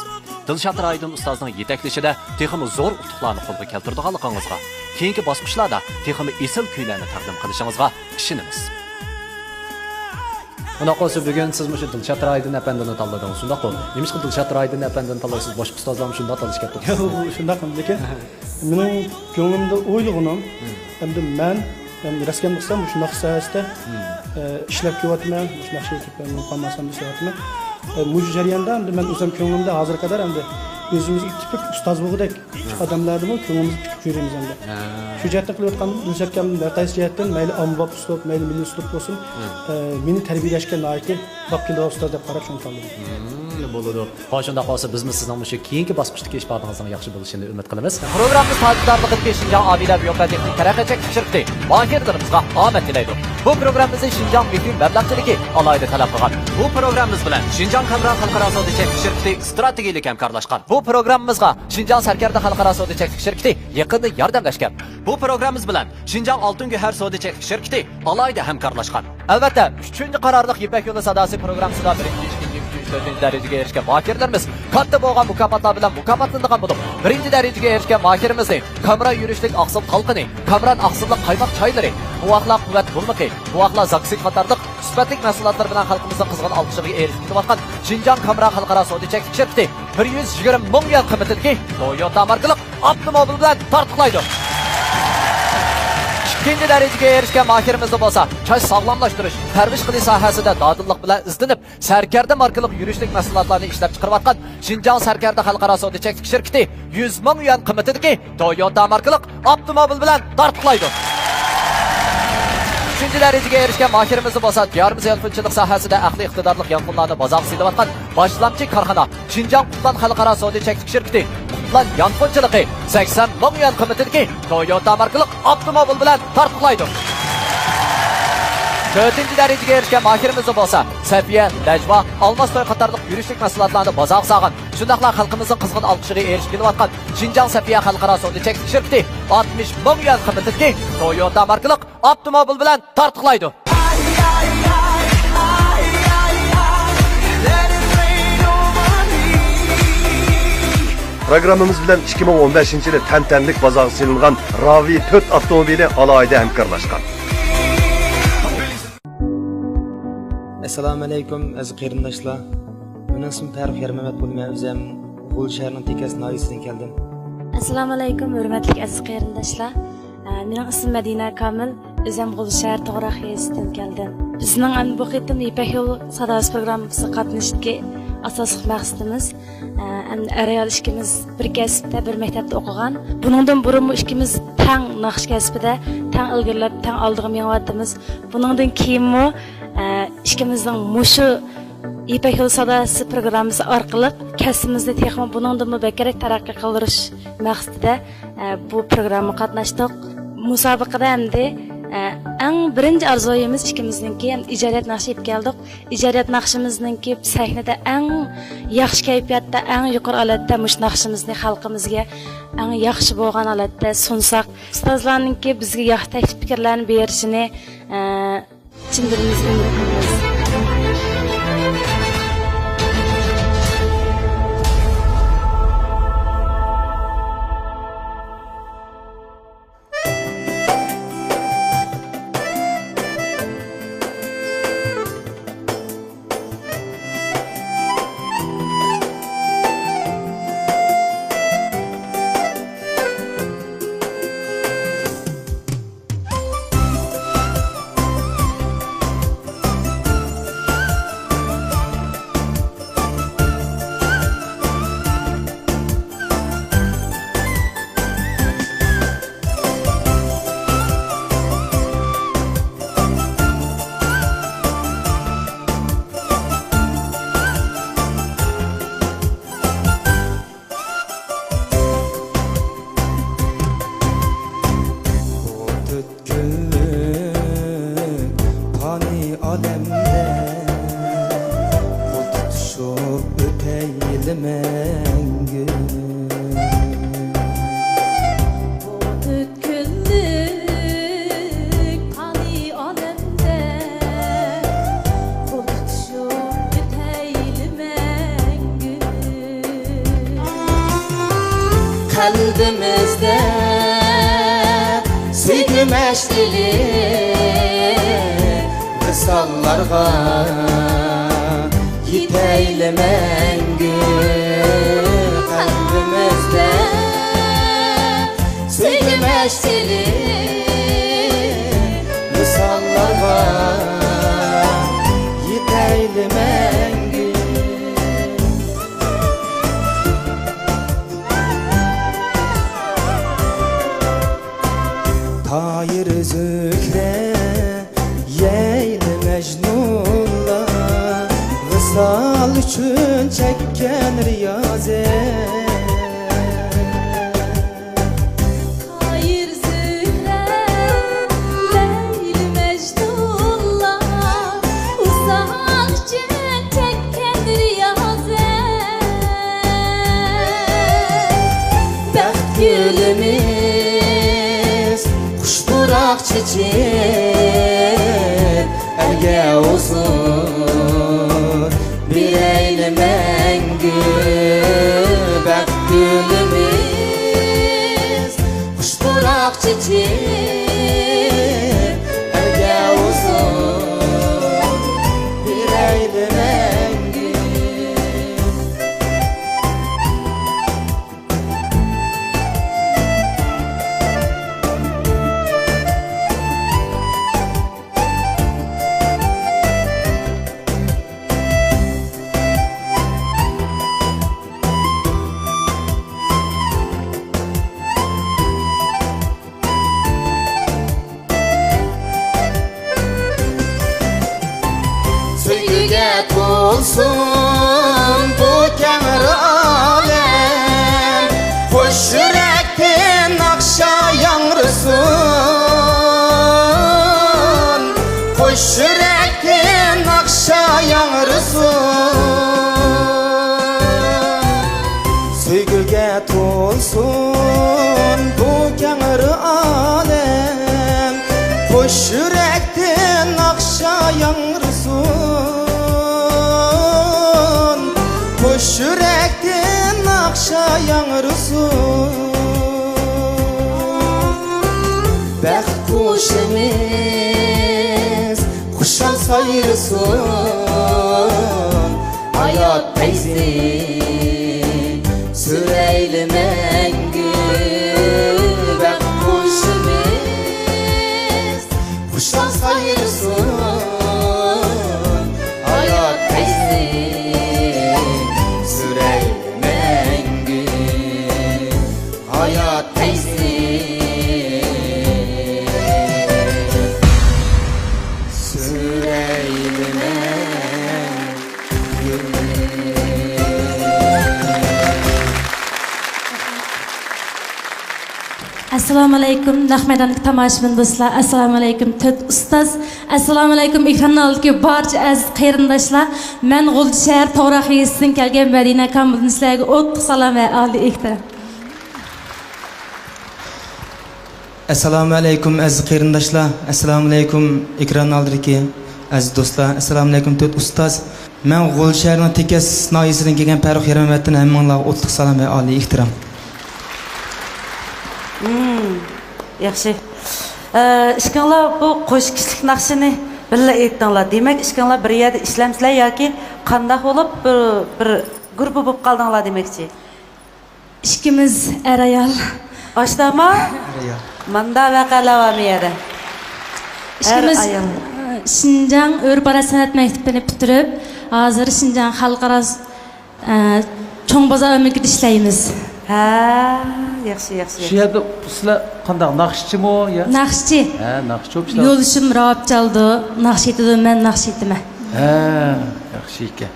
دىلشات رايدىن ئۇستازنىڭ يېتەكلىشىدە تېخىمۇ زور ئۇتۇقلارنى قولغا كەلتۈرىدىغانلىقىڭىزغا، كېيىنكى باسقۇچلاردا تېخىمۇ ئېسىل كۈيلەرنى تەقدىم قىلىشىڭىزغا ئىشىنىمىز. ئۇنداق بولسا، بۈگۈن سىز مۇشۇ دىلشات رايدىن ئەپەندىنى تاللىدىڭىز، شۇنداققۇ؟ نېمىشقا دىلشات رايدىن ئەپەندىنى تاللايسىز؟ باشقا ئۇستازلارمۇ شۇنداق تاللىشىپ كەپتۇ. ياق، ئۇ شۇنداق، لېكىن مېنىڭ كۆڭلۈمدە ئويلىغىنىم، ئەمدى مەن، ئەمدى راست گەپنى قىلسام، مۇشۇ ناخشا ساھەسىدە، ئە، ئىشلەپ كېلىۋاتىمەن، مۇشۇ ناخشا ئېيتىپ، مەن قالماسام دەپ ئىشلەۋاتىمەن. ئە، مۇشۇ جەرياندا ئەمدى مەن ئۆزۈم كۆڭلۈمدە ھازىرغا قەدەر ئەمدى ئۆزىمىزگە تىپىك ئۇستاز بولغۇدەك ئادەملەردىمۇ كۆڭلىمىزنى پۈكۈپ يۈرىمىز ئەمدى. ھە. شۇ جەھەتتىن قىلىۋاتقان دىلشاتكام ھەر قايسى جەھەتتىن، مەيلى ئاممىباب ئۇسلۇب، مەيلى مىللىي ئۇسلۇب بولسۇن، ھە، ئە، مېنى تەربىيەلەشكە ناھايىتى باب كېلىدىغان ئۇستاز دەپ قاراپ شۇنى تاللىدىم. ھىم، بولىدۇ. خوش، شۇنداق بولسا، بىزمۇ سىزنىڭ مۇشۇ كېيىنكى باسقۇچتىكى ئىپادىڭىزنىڭ ياخشى بولۇشىنى ئۈمىد قىلىمىز. پروگراممىمىز تەۋەلىكىدىكى شىنجاڭ ئابىدە بىيوكاتېخنىك تەرەققىي چەكلىك شىركىتى ماھىرلىرىمىزغا ئامەت تىلەيدۇ. بۇ پروگراممىمىزنى شىنجاڭ مۈھىم مەبلەغچىلىكى ئالاھىدە تەلەپ قىلغان. بۇ پروگراممىمىز بىلەن شىنجاڭ كامران خەلقئارا سودا چەكلىك شىركىتى ئىستراتېگىيەلىك ھەمكارلاشقان. بۇ پروگراممىمىزغا شىنجاڭ سەركەردە خەلقئارا سودا چەكلىك شىركىتى يېقىندىن ياردەملەشكەن. بۇ پروگراممىمىز بىلەن شىنجاڭ ئالتۇن گۆھەر سودا چەكلىك شىركىتى ئالاھىدە ھەمكارلاشقان. ئەلۋەتتە، ئۈچىنچى قارارلىق يىپەك يولى ساداسى پروگراممىسىدا بىرىنچى، ئىككىنچى، ئۈچىنچى، تۆتىنچى دەرىجىگە ئېرىشكەن ماھىرلىرىمىز كاتتا بولغان مۇكاپاتلار بىلەن مۇكاپاتلىنىدىغان بولۇپ، بىرىنچى دەرىجىگە ئېرىشكەن ماھىرىمىزنى كامران يۈرۈشلۈك ئاقسىل تالقىنى، كامران ئاقسىللىق قايماق چايلىرى، بوۋاقلار قۇۋۋەت بولمىقى، بوۋاقلار زاكسىد قاتارلىق سۈپەتلىك مەھسۇلاتلار بىلەن خەلقىمىزنىڭ قىزغىن ئالقىشىغا ئېرىشىپ كېلىۋاتقان شىنجاڭ كامران خەلقئارا سودا چەكلىك شىركىتى بىر يۈز يىگىرمە مىڭ يۈەن قىممىتىدىكى تويوتا ماركىلىق ئاپتوموبىل بىلەن تارتۇقلايدۇ. ئىككىنچى دەرىجىگە ئېرىشكەن ماھىرىمىزدا بولسا چاچ ساغلاملاشتۇرۇش، پەرۋىش قىلىش ساھەسىدە دادىللىق بىلەن ئىزدىنىپ، سەركەردە ماركىلىق يۈرۈشلۈك مەھسۇلاتلارنى ئىشلەپچىقىرىۋاتقان شىنجاڭ سەركەردە خەلقئارا سودا چەكلىك شىركىتى يۈز مىڭ يۈەن قىممىتىدىكى تويوتا ماركىلىق ئاپتوموبىل بىلەن تارتۇقلايدۇ. ئۈچىنچى دەرىجىگە ئېرىشكەن ماھىرىمىزدا بولسا دىيارىمىز يانفونچىلىق ساھەسىدە ئەقلىي ئىقتىدارلىق يانفونلارنى بازارغا سېلىۋاتقان باشلامچى كارخانا شىنجاڭ قۇتلان خەلقئارا سودا چەكلىك شىركىتى قۇتلان يانفونچىلىقى سەكسەن مىڭ يۈەن قىممىتىدىكى تويوتا ماركىلىق ئاپتوموبىل بىلەن تارتۇقلايدۇ. تۆتىنچى دەرىجىگە ئېرىشكەن ماھىرىمىزدا بولسا سەفىيە، نەجۋا، ئالماس توي قاتارلىق يۈرۈشلۈك مەھسۇلاتلارنى بازارغا سالغان، شۇنداقلا خەلقىمىزنىڭ قىزغىن ئالقىشىغا ئېرىشىپ كېلىۋاتقان شىنجاڭ سەفىيە خەلقئارا سودا چەكلىك شىركىتى ئاتمىش مىڭ يۈەن قىممىتىدىكى تويوتا ماركىلىق ئاپتوموبىل بىلەن تارتۇقلايدۇ. پروگراممىمىز بىلەن ئىككى مىڭ ئون بەشىنچى يىلى تەنتەنىلىك بازارغا سېلىنغان راۋى تۆت ئاپتوموبىلى ئالاھىدە ھەمكارلاشقان. ئەسسالامۇ ئەلەيكۇم، ئەزىز قېرىنداشلار. مېنىڭ ئىسمىم پەرۇق يارمەمەت بولىمەن، ئۆزۈم غۇلجا شەھىرىنىڭ تېكەس ناھىيەسىدىن كەلدىم. ئەسسالامۇ ئەلەيكۇم، ھۆرمەتلىك ئەزىز قېرىنداشلار. ئە، مېنىڭ ئىسمىم مەدىنە كامىل. ئۆزۈم غۇلجا شەھەر توغراق يېزىسىدىن كەلدىم. بىزنىڭ ئەمدى بۇ قېتىم يىپەك يولى ساداسى پروگراممىسىغا قاتنىشىشتىكى ئاساسلىق مەقسىتىمىز، ئە، ئەمدى ئەر-ئايال ئىككىمىز بىر كەسىپتە، بىر مەكتەپتە ئوقۇغان. بۇنىڭدىن بۇرۇنمۇ ئىككىمىز تەڭ ناخشا كەسپىدە تەڭ ئىلگىرىلەپ، تەڭ ئالدىغا مېڭىۋاتىمىز. بۇنىڭدىن كېيىنمۇ، ئە، ئىككىمىزنىڭ مۇشۇ يىپەك يولى ساداسى پروگراممىسى ئارقىلىق كەسپىمىزنى تېخىمۇ بۇنىڭدىنمۇ بەكرەك تەرەققىي قىلدۇرۇش مەقسىتىدە، ئە، بۇ پروگراممىغا قاتناشتۇق. مۇسابىقىدە ئەمدى، ئە، ئەڭ بىرىنچى ئارزۇيىمىز ئىككىمىزنىڭكى، ئەمدى ئىجادىيەت ناخشا ئېلىپ كەلدۇق. ئىجادىيەت ناخشىمىزنىڭكى سەھنىدە ئەڭ ياخشى كەيپىياتتا، ئەڭ يۇقىرى ھالەتتە مۇشۇ ناخشىمىزنى خەلقىمىزگە ئەڭ ياخشى بولغان ھالەتتە سۇنساق، ئۇستازلارنىڭكى بىزگە ياخشى تەكلىپ پىكىرلەرنى بېرىشىنى، ئە، چىن دىلىمىزدىن ئۈمىد قىلىمىز. بۇ تۆت كۈنلۈك پانىي ئالەمدە قول تۇتۇشۇپ ئۆتەيلى مەڭگۈ. قەلبىمىزدە سۆيگۈ مەشئىلى، ۋىساللارغا يېتەيلى مەڭگۈ. قەلبىمىزدە سۆيگۈ مەشئىلى، ۋىساللارغا يېتەيلى مەڭگۈ. تايىر زۆھرە، لەيلى مەجنۇنلار، ۋىسال ئۈچۈن چەككەن رىيازەت. تايىر زۆھرە، لەيلى مەجنۇنلار، ۋىسال ئۈچۈن چەككەن رىيازەت. بەخت گۈلىمىز خۇش پۇراق چېچىپ، ئەلگە ھۇزۇر بېرەيلى مەڭگۈ. بەخت گۈلىمىز خۇش پۇراق چېچىپ، ئەلگە ھۇزۇر بېرەيلى مەڭگۈ. سۆيگۈگە تولسۇن بۇ كەڭرى ئالەم، قوش يۈرەكتىن ناخشا ياڭرىسۇن، قوش يۈرەكتىن ناخشا ياڭرىسۇن. سۆيگۈگە تولسۇن بۇ كەڭرى ئالەم، قوش يۈرەكتىن ناخشا ياڭرىسۇن، قوش يۈرەكتىن ناخشا ياڭرىسۇن. بەخت قۇشىمىز خۇشال سايرىسۇن، ھايات پەيزى سۈرەيلى مەڭگۈ. بەخت قۇشىمىز خۇشال سايرىسۇن، ھايات پەيزى سۈرەيلى مەڭگۈ. ھايات پەيزى سۈرەيلى مەڭگۈ. ئەسسالامۇئەلەيكۇم، نەق مەيداندىكى تاماشىبىن دوستلار. ئەسسالامۇئەلەيكۇم، تۆت ئۇستاز. ئەسسالامۇئەلەيكۇم، ئېكران ئالدىدىكى بارچە ئەزىز قېرىنداشلار. مەن غۇلجا شەھەر توغراق يېزىسىدىن كەلگەن مەدىنە كامىلدىن سىلەرگە ئوتلۇق سالام ۋە ئالىي ئېھتىرام. ئەسسالامۇئەلەيكۇم، ئەزىز قېرىنداشلار. ئەسسالامۇئەلەيكۇم، ئېكران ئالدىدىكى ئەزىز دوستلار. ئەسسالامۇئەلەيكۇم، تۆت ئۇستاز. مەن غۇلجا شەھىرىنىڭ تېكەس ناھىيەسىدىن كەلگەن پەررۇخ ھېرىم ھەممەتتىن ھەممىڭلارغا ئوتلۇق سالام ۋە ئالىي ئېھتىرام. مم، ياخشى. ئە، ئىككىڭلار بۇ قوش كىشىلىك ناخشىنى بىللە ئېيتتىڭلار. دېمەك، ئىككىڭلار بىر يەردە ئىشلەمسىلەر ياكى قانداق بولۇپ بىر، بىر گۇرۇپپا بولۇپ قالدىڭلار دېمەكچى؟ ئىككىمىز ئەر-ئايال. ئاشتاما؟ ئەر-ئايال. ماندا ۋەقەلەر بارمۇ يەردە؟ ئىككىمىز، ئەر-ئايال. ئە، شىنجاڭ ئۆرپ-ئادەت سەنئەت مەكتىپىنى پۈتتۈرۈپ، ھازىر شىنجاڭ خەلقئارا، ئە، چوڭ بازار ئۆمىكىدە ئىشلەيمىز. ھە، ياخشى، ياخشى، شۇ ياخشى. يەردە سىلەر قانداق، ناخشىچىمۇ يا؟ ناخشىچى. ھە، ناخشىچى بولۇپ ئىشلەپ. يولدىشىم راۋاب چالىدۇ، ناخشا ئېيتىدۇ، مەن ناخشا ئېيتىمەن. ھە، ياخشى ئىكەن.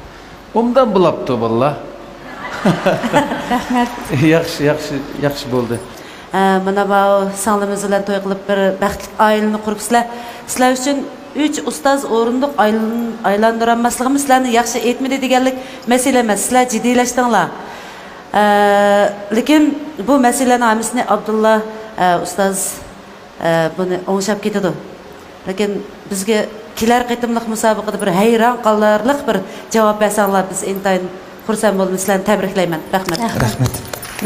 ئوبدان بولاپتۇ، بالىلار. رەھمەت. ياخشى، ياخشى، ياخشى بولدى. ھە، مانا ماۋۇ سىڭلىمىز بىلەن توي قىلىپ، بىر بەختلىك ئائىلىنى قۇرۇپسىلەر. سىلەر ئۈچۈن ئۈچ ئۇستاز ئورۇندۇق ئايلان-، ئايلاندۇرالماسلىقىمىز سىلەرنى ياخشى ئېيتمىدى دېگەنلىك مەسىلە ئەمەس. سىلەر جىددىيلەشتىڭلار. ئە، لېكىن بۇ مەسىلىلەرنىڭ ھەممىسىنى ئابدۇللا، ئە، ئۇستاز، ئە، بۇنى ئوڭشاپ كېتىدۇ. لېكىن بىزگە كېلەر قېتىملىق مۇسابىقىدە بىر ھەيران قالارلىق بىر جاۋاب بەرسەڭلار، بىز ئىنتايىن خۇرسەن بولىمىز. سىلەرنى تەبرىكلەيمەن. رەھمەت. رەھمەت.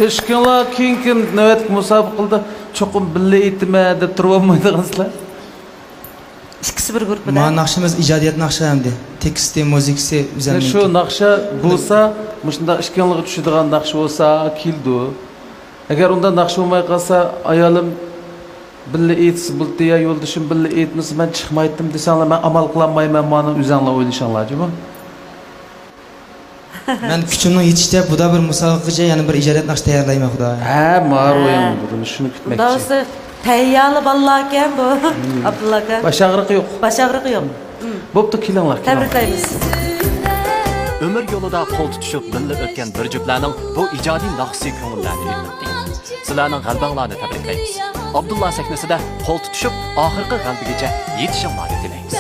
ئىشقىلار كېيىنكى نۆۋەتلىك مۇسابىقىلەردە چوقۇم بىللە ئېيتىمەن دەپ تۇرۇۋالمايدىغانسىلەر. ئىككىسى بىر گۇرۇپپىدا. ما ناخشىمىز ئىجادىيەت ناخشا ئەمدى. تېكىستى، مۇزىكىسى يەنە ئۆزەمنىڭكى. شۇ ناخشا بولسا، مۇشۇنداق ئىككىڭلارغا چۈشىدىغان ناخشا بولسا، كېلىدۇ. ئەگەر ئۇنداق ناخشا بولماي قالسا، ئايالىم بىللە ئېيتسا بولدى يا يولدىشىم بىللە ئېيتمىسا، مەن چىقمايتتىم دېسەڭلار، مەن ئامال قىلالمايمەن، مانا ئۆزەڭلار ئويلىشىڭلار، جۇمۇ. مەن كۈچۈمنىڭ يېتىشىچە بۇدا بىر مۇسابىقىگىچە يەنە بىر ئىجادىيەت ناخشا تەييارلايمەن، خۇدايىم. ھە، ماڭا ھە. رويۇڭ بۇنى شۇنى كۈتمەكچى. ئۇنداق بولسا تەييارلا بالىلاركەن بۇ. ئابدۇللا ئاكا. باش ئاغرىقى يوق. باش ئاغرىقى يوق. بوپتۇ، كېلىڭلار، كېلىڭلار. تەبرىكلەيمىز. ئۆمۈر يولىدا قول تۇتۇشۇپ بىللە ئۆتكەن بىر جۈپلەرنىڭ بۇ ئىجادىي ناخشىسى كۆڭۈللەرنى ئېلىپتى. سىلەرنىڭ غەلىبەڭلارنى تەبرىكلەيمىز. ئابدۇللا سەھنىسىدە قول تۇتۇشۇپ، ئاخىرقى غەلىبىگىچە يېتىشىڭلارنى تىلەيمىز.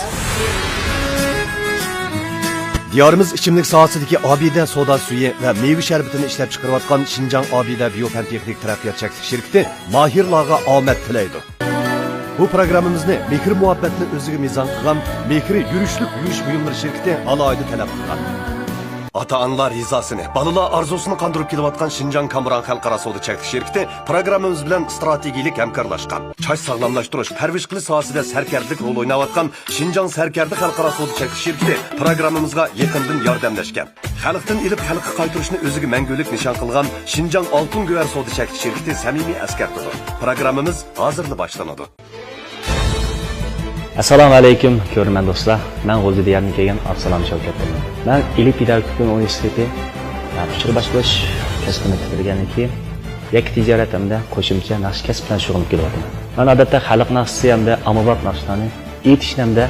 دىيارىمىز ئىچىملىك ساھەسىدىكى ئابىدە سودا سۈيى ۋە مېۋە شەربىتىنى ئىشلەپچىقىرىۋاتقان شىنجاڭ ئابىدە بىيو پەن تېخنىك تەرەققىيات چەكلىك شىركىتى ماھىرلارغا ئامەت تىلەيدۇ. بۇ پروگراممىمىزنى مېھىر-مۇھەببەتنى ئۆزىگە مىزان قىلغان مېھرى يۈرۈشلۈك يۇيۇش بۇيۇملىرى شىركىتى ئالاھىدە تەلەپ قىلغان. ئاتا-ئانىلار رىزاسىنى، بالىلار ئارزۇسىنى قاندۇرۇپ كېلىۋاتقان شىنجاڭ كامېران خەلقئارا سودا چەكلىك شىركىتى پروگراممىمىز بىلەن ئىستراتېگىيىلىك ھەمكارلاشقان. چاچ ساغلاملاشتۇرۇش، پەرۋىش قىلىش ساھەسىدە سەركەردىلىك رول ئويناۋاتقان شىنجاڭ سەركەردە خەلقئارا سودا چەكلىك شىركىتى پروگراممىمىزغا يېقىندىن ياردەملەشكەن. خەلقتىن ئېلىپ، خەلققە قايتۇرۇشنى ئۆزىگە مەڭگۈلۈك نىشان قىلغان شىنجاڭ ئالتۇن گۆھەر سودا چەكلىك شىركىتى سەمىمىي ئەسكەرتىدۇ. پروگراممىمىز ھازىرلا باشلىنىدۇ. ئەسسالامۇ ئەلەيكۇم، كۆرۈرمەن دوستلار. مەن غۇلجا دىيارىدىن كەلگەن ئابسالام شەۋكەتتىن. مەن ئىلى پېداگوگىكا ئۇنىۋېرسىتېتى، ئە، ئۇچۇر باشقۇرۇش كەسپىنى پۈتتۈرگەندىن كېيىن، يەككە تىجارەت ھەمدە قوشۇمچە ناخشا كەسىپ بىلەن شۇغۇللىنىپ كېلىۋاتىمەن. مەن ئادەتتە خەلق ناخشىسى ھەمدە ئاممىباب ناخشىلارنى ئېيتىشنى ھەمدە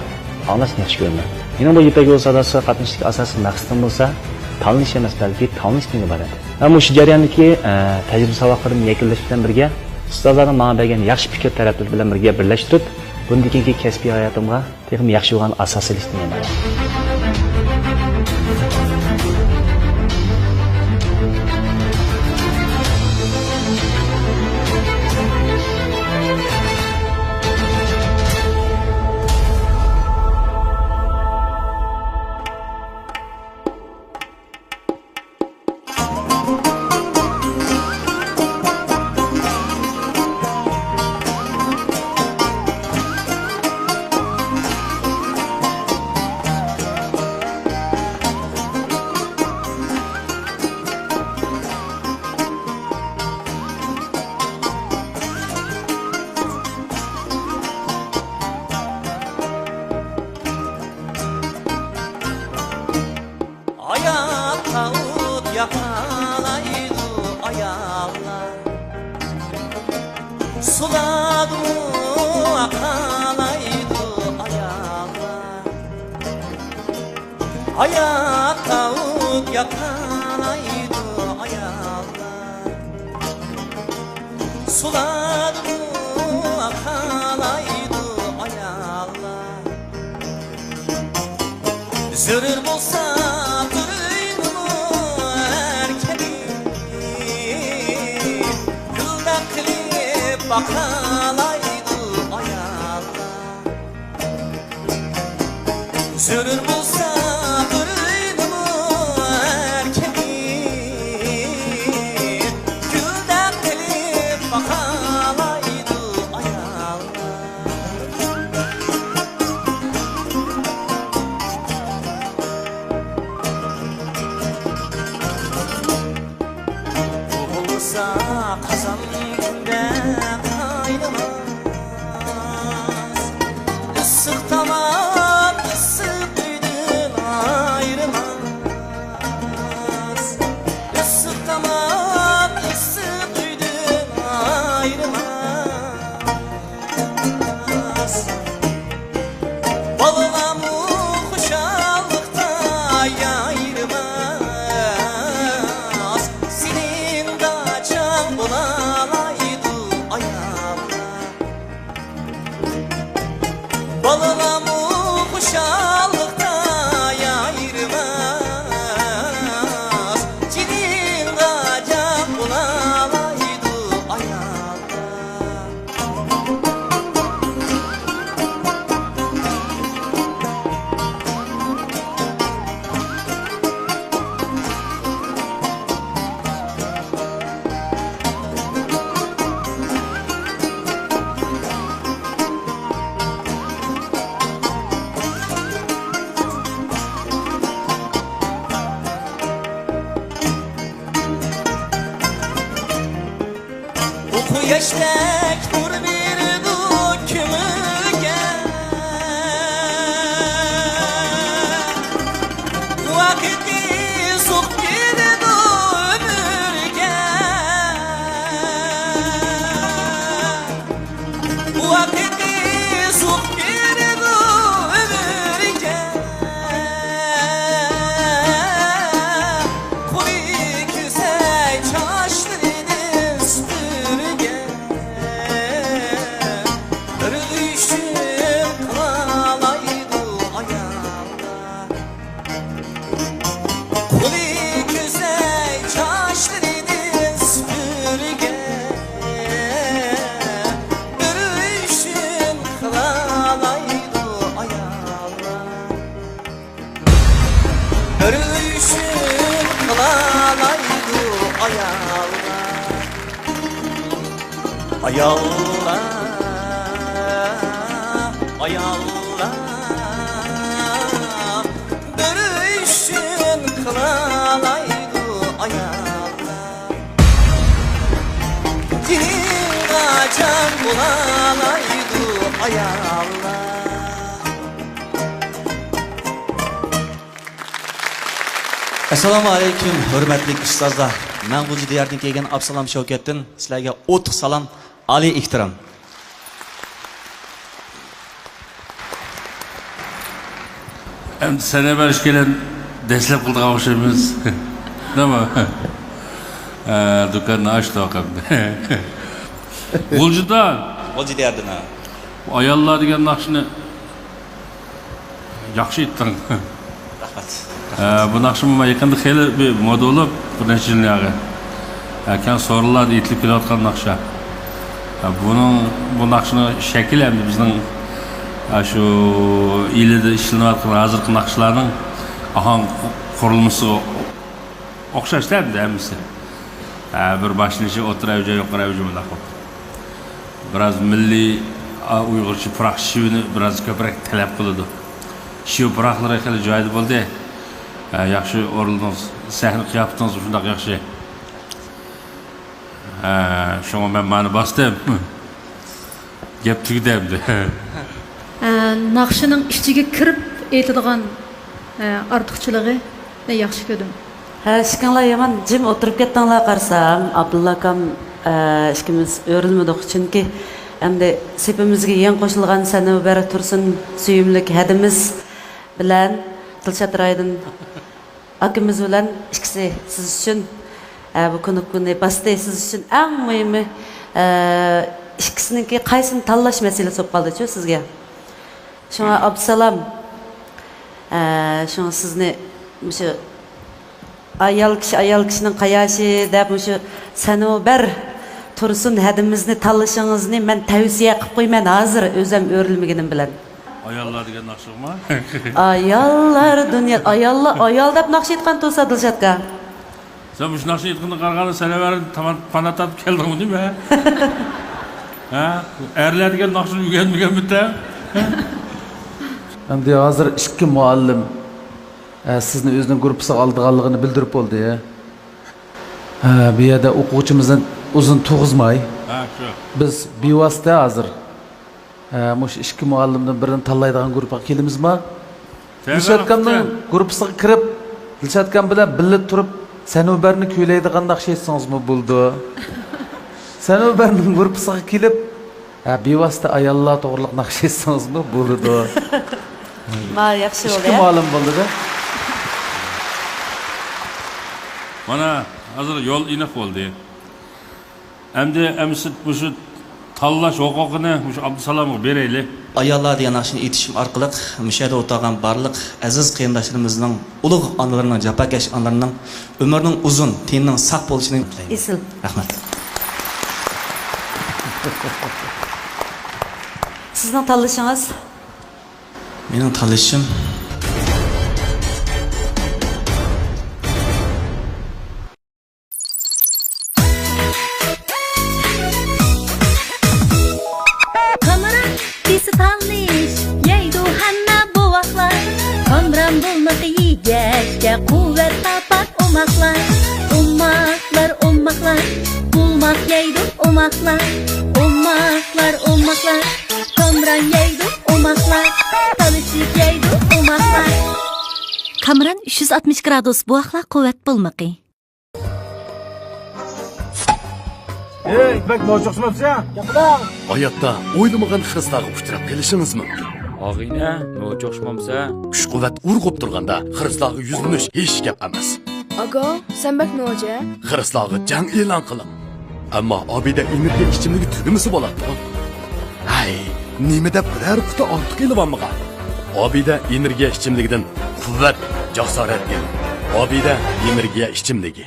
ئاڭلاشنى ياخشى كۆرىمەن. مېنىڭ بۇ يىپەك يولى ساداسىغا قاتنىشىشتىكى ئاساسىي مەقسىتىم بولسا تاللىنىش ئەمەس، بەلكى تاللىنىشتىن ئىبارەت. مەن مۇشۇ جەرياندىكى، ئە، تەجرىبە ساۋاقلىرىمنى يەكۈنلەش بىلەن بىرگە، ئۇستازلارنىڭ ماڭا بەرگەن ياخشى پىكىر تەرەپلىرى بىلەن بىرگە بىرلەشتۈرۈپ، بۇندىن كېيىنكى كەسپىي ھاياتىمغا تېخىمۇ ياخشى بولغان ئاساس سېلىشنى ئۈمىد قىلىمەن. ئاياغقا ئوت ياقالايدۇ ئاياللار، سۇلاردىمۇ ئاقالايدۇ ئاياللار. ئاياغقا ئوت ياقالايدۇ ئاياللار، سۇلاردىمۇ ئاقالايدۇ ئاياللار. زۆرۈر بولسا بىر ئۆينىمۇ ئەركىنى گۈلدەك قىلىپ باقالايدۇ ئاياللار. زۆرۈر بولسا بىر ئۆينىمۇ ئەركىنى گۈلدەك قىلىپ باقالايدۇ ئاياللار. بولسا قازان كۈندە قاينىماس، ئىسسىق تاماق ئىسسىق ئۆيدىن ئايرىماس، ئىسسىق تاماق ئىسسىق ئۆيدىن ئايرىماس. بالىلارمۇ خۇشاللىقتا يايرىماس، سېنىڭ داچاڭ بولالايدۇ ئاياللار. قۇياشتەك نۇر بېرىدۇ كۆڭۈلگە، ۋاقىت ئېزىق بېرىدۇ ئۆمۈرگە. ۋاقىت ئېزىق بېرىدۇ ئۆمۈرگە، قولى كۈسەي چاچلىرىنى سۈپۈرگە، بىر ئۆشۈك قىلالايدۇ ئاياللار. قولى كۈسەي چاچلىرىنى سۈپۈرگە، بىر ئۆشۈك قىلالايدۇ ئاياللار. بىر ئۆشۈك قىلالايدۇ ئاياللار. ئاياللار، ئاياللار، بىر ئۈچۈن قىلالايدۇ ئاياللار. جېنىڭغا جان بولالايدۇ ئاياللار. ئەسسالامۇ ئەلەيكۇم، ھۆرمەتلىك ئۇستازلار. مەن غۇلجا دىيارىدىن كەلگەن ئابدۇسالام شەۋكەتتىن سىلەرگە ئوتلۇق سالام، ئالىي ئېھتىرام. ئەمدى سەنەۋەر ئىككىيلەن دەسلەپ قىلىدىغان ئوخشايمىز. نېمە؟ ئە، دۇكاننى ئاچتۇق ئەمدى. غۇلجىدا غۇلجا دىيارىدىن، ھە. ئاياللار دېگەن ناخشىنى ياخشى ئېيتتىڭ. رەھمەت. ئە، بۇ ناخشىمۇ يېقىندا خېلى بىر مودا بولۇپ، بىر نەچچە يىلدىن ياقى. ئە، كەڭ سورۇنلاردا ئېيتىلىپ كېلىۋاتقان ناخشا. ئە، بۇنىڭ، بۇ ناخشىنىڭ شەكلى ئەمدى بىزنىڭ، ئە، شۇ ئىلىدا ئىشلىنىۋاتقان ھازىرقى ناخشىلارنىڭ ئاھاڭ قۇرۇلمىسىغا ئوخشاش-تە ئەمدى ھەممىسى. ئە، بىر باشلىنىشى، ئوتتۇرا ئەۋجى، يۇقىرى ئەۋجى بۇنداق بولۇپ. بىراز مىللىي، ئا، ئۇيغۇرچە پۇراق شىۋىنى بىراز كۆپرەك تەلەپ قىلىدۇ. شىۋە پۇراقلىرى خېلى جايىدا بولدى. ئە، ياخشى ئورۇندىڭىز، سەھنە قىياپىتىڭىز شۇنداق ياخشى. ئە، شۇڭا مەن مانا باستىم. گەپ تۈگىدى ئەمدى. ئە، ناخشىنىڭ ئىچىگە كىرىپ ئېيتىدىغان، ئە، ئارتۇقچىلىقى. ياخشى كۆردۈم. ھە، ئىككىڭلار يامان جىم ئولتۇرۇپ كەتتىڭلار، قارىسام، ئابدۇللا ئاكام، ئە، ئىككىمىز ئۆرۈلمىدۇق. چۈنكى ئەمدى سېپىمىزگە يېڭى قوشۇلغان سەنۇبەر تۇرسۇن سۆيۈملۈك ھەدىمىز بىلەن دىلشات رايدىن ئاكىمىز بىلەن ئىككىسى سىز ئۈچۈن، ئە، بۇ كۇنۇپكىنى باستى. سىز ئۈچۈن ئەڭ مۇھىمى، ئە، ئىككىسىنىڭكى قايسىنى تاللاش مەسىلىسى بولۇپ قالدىچۇ سىزگە. شۇڭا ئابدۇسالام، ئە، شۇڭا سىزنى مۇشۇ ئايال كىشى، ئايال كىشىنىڭ قاياشى دەپ مۇشۇ سەنۇبەر تۇرسۇن ھەدىمىزنى تاللىشىڭىزنى مەن تەۋسىيە قىلىپ قويىمەن ھازىر ئۆزۈم ئۆرۈلمىگىنىم بىلەن. ئاياللار دېگەن ناخشىغىمۇ؟ ئاياللار دۇنيا، ئاياللار، ئايال دەپ ناخشا ئېيتقان تۇرسا دىلشاتكا. سەن مۇشۇ ناخشا ئېيتقىنىغا قارىغاندا سەنەۋەر تامان پانا تارتىپ كەلدىڭمۇ نېمە؟ ھە؟ ئەرلەر دېگەن ناخشىنى ئۆگەنمىگەنمىتەن؟ ئەمدى ھازىر ئىككى مۇئەللىم، ئە، سىزنى ئۆزىنىڭ گۇرۇپپىسىغا ئالىدىغانلىقىنى بىلدۈرۈپ بولدى. ھە، بۇ يەردە ئوقۇغۇچىمىزنى ئۇزۇن تۇرغۇزماي، ھە، شۇ. بىز بىۋاسىتە ھازىر ھە، مۇشۇ ئىككى مۇئەللىمدىن بىرىنى تاللايدىغان گۇرۇپپىغا كېلىمىزما؟ دىلشاتكامنىڭ گۇرۇپپىسىغا كىرىپ، دىلشاتكام بىلەن بىللە تۇرۇپ، سەنۇبەرنى كۈيلەيدىغان ناخشا ئېيتسىڭىزمۇ بولىدۇ. سەنۇبەرنىڭ گۇرۇپپىسىغا كېلىپ، ھە، بىۋاسىتە ئاياللار توغرىلىق ناخشا ئېيتسىڭىزمۇ بولىدۇ. ما، ياخشى ئىككى بولدى، ھە؟ مۇئەللىم بولدى-دە. مانا، ھازىر يول ئېنىق بولدى. ئەمدى، ئەمىسە مۇشۇ تاللاش ھوقۇقىنى مۇشۇ ئابدۇسالامغا بېرەيلى. ئاياللار دېگەن ناخشىنى ئېيتىشىم ئارقىلىق مۇشۇ يەردە ئولتۇرغان بارلىق ئەزىز قېرىنداشلىرىمىزنىڭ، ئۇلۇغ ئانىلىرىنىڭ، جاپاكەش ئانىلىرىنىڭ ئۆمرىنىڭ ئۇزۇن، تېنىنىڭ ساق بولۇشىنى تىلەيمەن. ئېسىل. رەھمەت. سىزنىڭ تاللىشىڭىز؟ مېنىڭ تاللىشىم. قامراق دېسە تاللىش، يەيدۇ ھەممە بوۋاقلار. قامرام بولمىقى يېگەچكە، قۇۋۋەت تاپار ئوماقلار. ئوماقلار، ئوماقلار، بولما يەيدۇ ئوماقلار، ئوماقلار، ئوماقلار. كامران يەيدۇ ئوماقلار، تالىشىپ يەيدۇ ئوماقلار. كامران ئۈچ يۈز ئاتمىش گرادۇس بوۋاقلار قۇۋۋەت بولمىقى. ئەي، بەك نوچى ئوخشىماپسەن. ھاياتتا ئويلىمىغان خىرىسلارغا ئۇچراپ قېلىشىڭىز مۇمكىن. ئاغىنە، نوچى ئوخشىمامسەن؟ كۈچ-قۇۋۋەت ئۇرغۇپ تۇرغاندا خىرىسلارغا يۈزلىنىش ھېچ گەپ ئەمەس. ئاكا، سەن بەك نوچى. خىرىسلارغا جەڭ ئېلان قىلىڭ. ئەمما ئابىدە ئېنېرگىيە ئىچىملىكى تۈگىمىسە بولاتتىغۇ. ھەي، نېمە دەپ بىرەر قۇتا ئارتۇق ئېلىۋالمىغان؟ ئابىدە ئېنېرگىيە ئىچىملىكىدىن قۇۋۋەت، جاسارەت ئېلىڭ. ئابىدە ئېنېرگىيە ئىچىملىكى.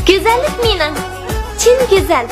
گۈزەللىك مېنىڭ چىن گۈزەل.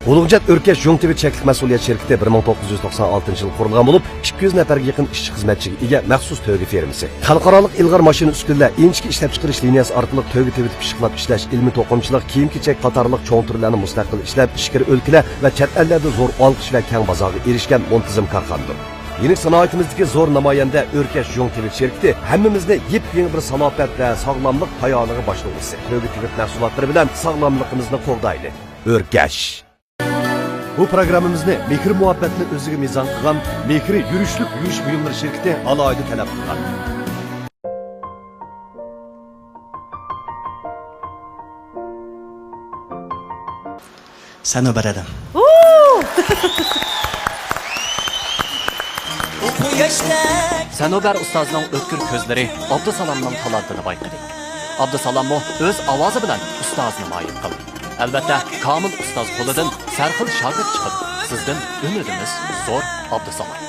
ئۇلۇغجات ئۆركەش يۇڭ تىۋىت چەكلىك مەسئۇلىيەت شىركىتى بىر مىڭ توققۇز يۈز توقسان ئالتىنچى يىل قۇرۇلغان بولۇپ، ئىككى يۈز نەپەرگە يېقىن ئىشچى-خىزمەتچىگە ئىگە مەخسۇس تۆگە فىرمىسى. خەلقئارالىق ئىلغار ماشىنا-ئۈسكۈنىلەر، ئىنچىكە ئىشلەپچىقىرىش لىنىيەسى ئارقىلىق تۆگە تېۋىتىپ پىششىقلاپ ئىشلەش، ئىلمىي توقۇمىچىلىق، كىيىم-كېچەك قاتارلىق چوڭ تۈرلەرنى مۇستەقىل ئىشلەپ، ئىچكىرى ئۆلكىلەر ۋە چەت ئەللەردە زور ئالقىش ۋە كەڭ بازارغا ئېرىشكەن مۇنتىزىم كارخانىدۇر. يېڭى سانائىتىمىزدىكى زور نامايەندە ئۆركەش يۇڭ تېۋىت شىركىتى ھەممىمىزنى يېپيېڭى بىر سالاپەت ۋە ساغلاملىق پايانىغا باشلىغۇسى، تۆگە تېۋىت مەھسۇلاتلىرى بىلەن ساغلاملىقىمىزنى قوغدايلى. ئۆركەش. بۇ پروگراممىمىزنى مېھىر-مۇھەببەتنى ئۆزىگە مىزان قىلغان مېھرى يۈرۈشلۈك يۇيۇش بۇيۇملىرى شىركىتى ئالاھىدە تەلەپ قىلغان. سەنۇبەر ھەدەم. سەنۇبەر ئۇستازنىڭ ئۆتكۈر كۆزلىرى ئابدۇسالامنىڭ تالانتىنى بايقىدى. ئابدۇسالاممۇ ئۆز ئاۋازى بىلەن ئۇستازىنى مايىل قىلدى. ئەلۋەتتە، كامىل ئۇستاز قولىدىن سەرخىل شاگىرت چىقىدۇ. سىزدىن ئۈمىدىمىز زور، ئابدۇسالام.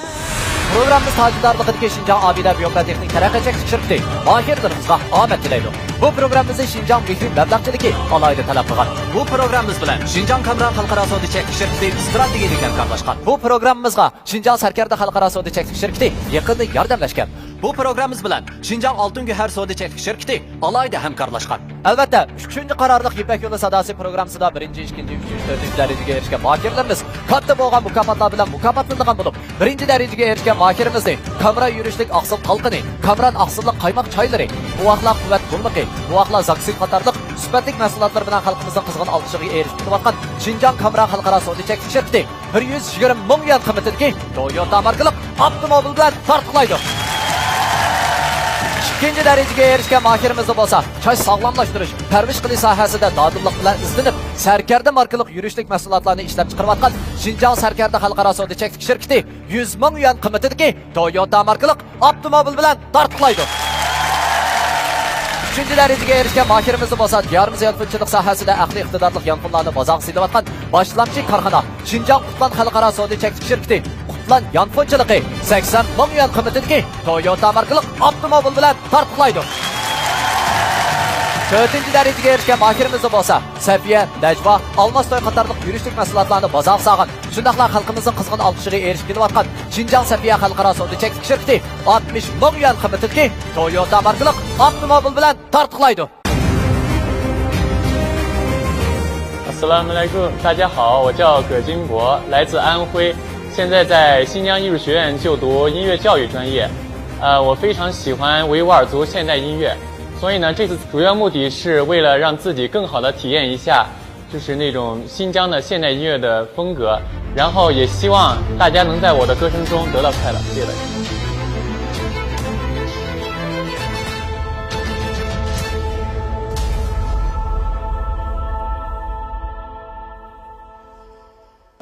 پروگراممىمىز تاجىدارلىقىدىكى شىنجاڭ ئابىدە بىيوپروتېكنىك تەرەققىياتچىلىك شىركىتى ماھىرلىرىمىزغا ئامەت تىلەيدۇ. بۇ پروگراممىمىزنى شىنجاڭ مېھرى مەبلەغچىلىكى ئالاھىدە تەلەپ قىلغان. بۇ پروگراممىمىز بىلەن شىنجاڭ كامران خەلقئارا سودا چەكلىك شىركىتى ئىستراتېگىيەلىك ھەمكارلاشقان. بۇ پروگراممىمىزغا شىنجاڭ سەركەردە خەلقئارا سودا چەكلىك شىركىتى يېقىندا ياردەملەشكەن. بۇ پروگراممىمىز بىلەن شىنجاڭ ئالتۇن گۆھەر سودا چەكلىك شىركىتى ئالاھىدە ھەمكارلاشقان. ئەلۋەتتە، ئۈچىنچى قارارلىق يىپەك يولى ساداسى پروگراممىسىدا بىرىنچى، ئىككىنچى، ئۈچىنچى، تۆتىنچى دەرىجىگە ئېرىشكەن ماھىرلىرىمىز كاتتا بولغان مۇكاپاتلار بىلەن مۇكاپاتلىنىدىغان بولۇپ، بىرىنچى دەرىجىگە ئېرىشكەن ماھىرىمىزنى كامران يۈرۈشلۈك ئاقسىل تالقىنى، كامران ئاقسىللىق قايماق چايلىرى، بوۋاقلار قۇۋۋەت بۇلمىقى، بوۋاقلار زاكسىل قاتارلىق سۈپەتلىك مەھسۇلاتلىرى بىلەن خەلقىمىزنىڭ قىزغىن ئالقىشىغا ئېرىشىپ كېلىۋاتقان شىنجاڭ كامران خەلقئارا سودا چەكلىك شىركىتى بىر يۈز يىگىرمە مىڭ يۈەن قىممىتىدىكى تويوتا ماركىلىق ئاپتوموبىل بىلەن تارتۇقلايدۇ. ئىككىنچى دەرىجىگە ئېرىشكەن ماھىرىمىزنى بولسا چاچ ساغلاملاشتۇرۇش، پەرۋىش قىلىش ساھەسىدە دادىللىق بىلەن ئىزدىنىپ، سەركەردە ماركىلىق يۈرۈشلۈك مەھسۇلاتلارنى ئىشلەپچىقىرىۋاتقان شىنجاڭ سەركەردە خەلقئارا سودا چەكلىك شىركىتى يۈز مىڭ يۈەن قىممىتىدىكى تويوتا ماركىلىق ئاپتوموبىل بىلەن تارتۇقلايدۇ. ئۈچىنچى دەرىجىگە ئېرىشكەن ماھىرىمىزنى بولسا دىيارىمىز يانفونچىلىق ساھەسىدە ئەقلىي ئىقتىدارلىق يانفونلارنى بازارغا سېلىۋاتقان باشلامچى كارخانا شىنجاڭ قۇتلان خەلقئارا سودا چەكلىك شىركىتى قۇتلان يانفونچىلىقى سەكسەن مىڭ يۈەن قىممىتىدىكى تويوتا ماركىلىق ئاپتوموبىل بىلەن تارتۇقلايدۇ. تۆتىنچى دەرىجىگە ئېرىشكەن ماھىرىمىزنى بولسا سەفىيە، نەجۋا، ئالماس توي قاتارلىق يۈرۈشلۈك مەھسۇلاتلارنى بازارغا سالغان، شۇنداقلا خەلقىمىزنىڭ قىزغىن ئالقىشىغا ئېرىشىپ كېلىۋاتقان شىنجاڭ سەفىيە خەلقئارا سودا چەكلىك شىركىتى ئاتمىش مىڭ يۈەن قىممىتىدىكى تويوتا ماركىلىق ئاپتوموبىل بىلەن تارتۇقلايدۇ. السلام عليكم، 大家好，我叫葛金博，来自安徽，现在在新疆艺术学院就读音乐教育专业。呃，我非常喜欢维吾尔族现代音乐，所以呢，这次主要目的是为了让自己更好的体验一下，就是那种新疆的现代音乐的风格，然后也希望大家能在我的歌声中得到快乐。谢谢大家。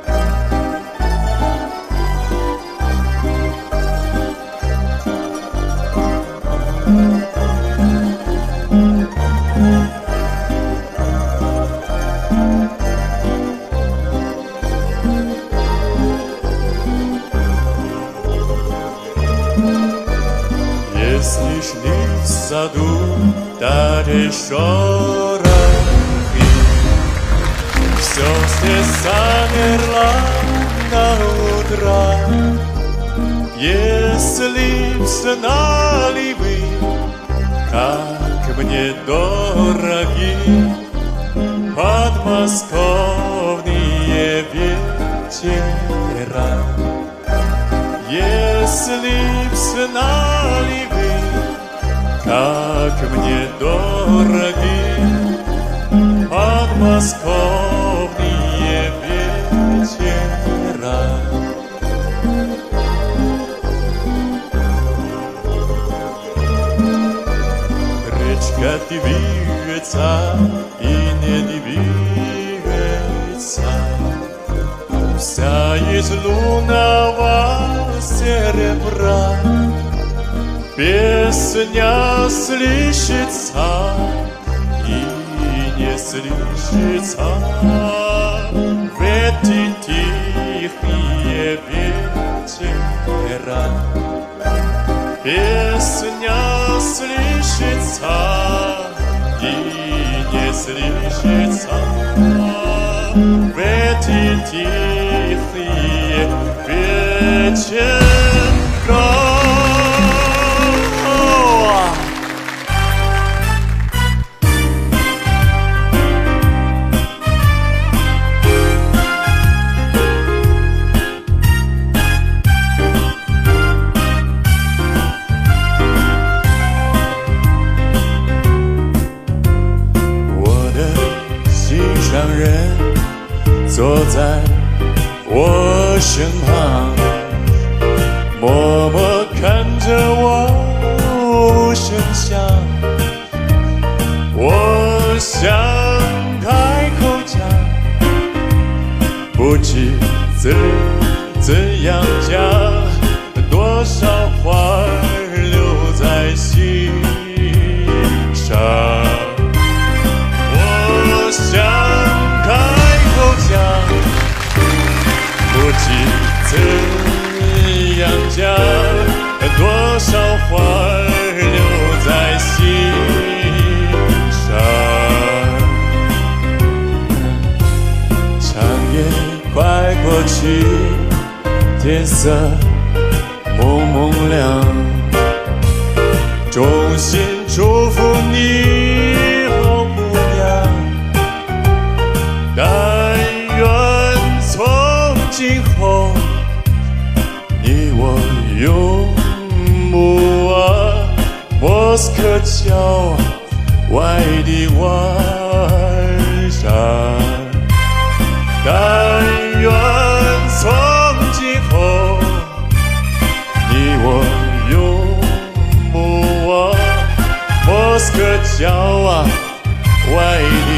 Thank you. Саду дарешора, всё сесанерлана утра. Если б знали вы, как мне дороги подмосковные вечера. Если б знали вы, как мне дороги подмосковные вечера. Речка движется и не двигается, вся из лунного серебра. Песня слышится и не слышится в эти тихие вечера. Песня слышится и не слышится в эти тихие вечера. 我的心上人坐在我身旁，默默看着我无声响。我想开口讲，不知怎怎样讲，多少话留在心上。我想开口讲，不知怎样讲，多少话留在心上。长夜快过去，天色蒙蒙亮，衷心祝福你，好姑娘。但愿从今后，你我永不忘莫斯科郊外的晚上。但愿从今后，你我永不忘莫斯科郊外的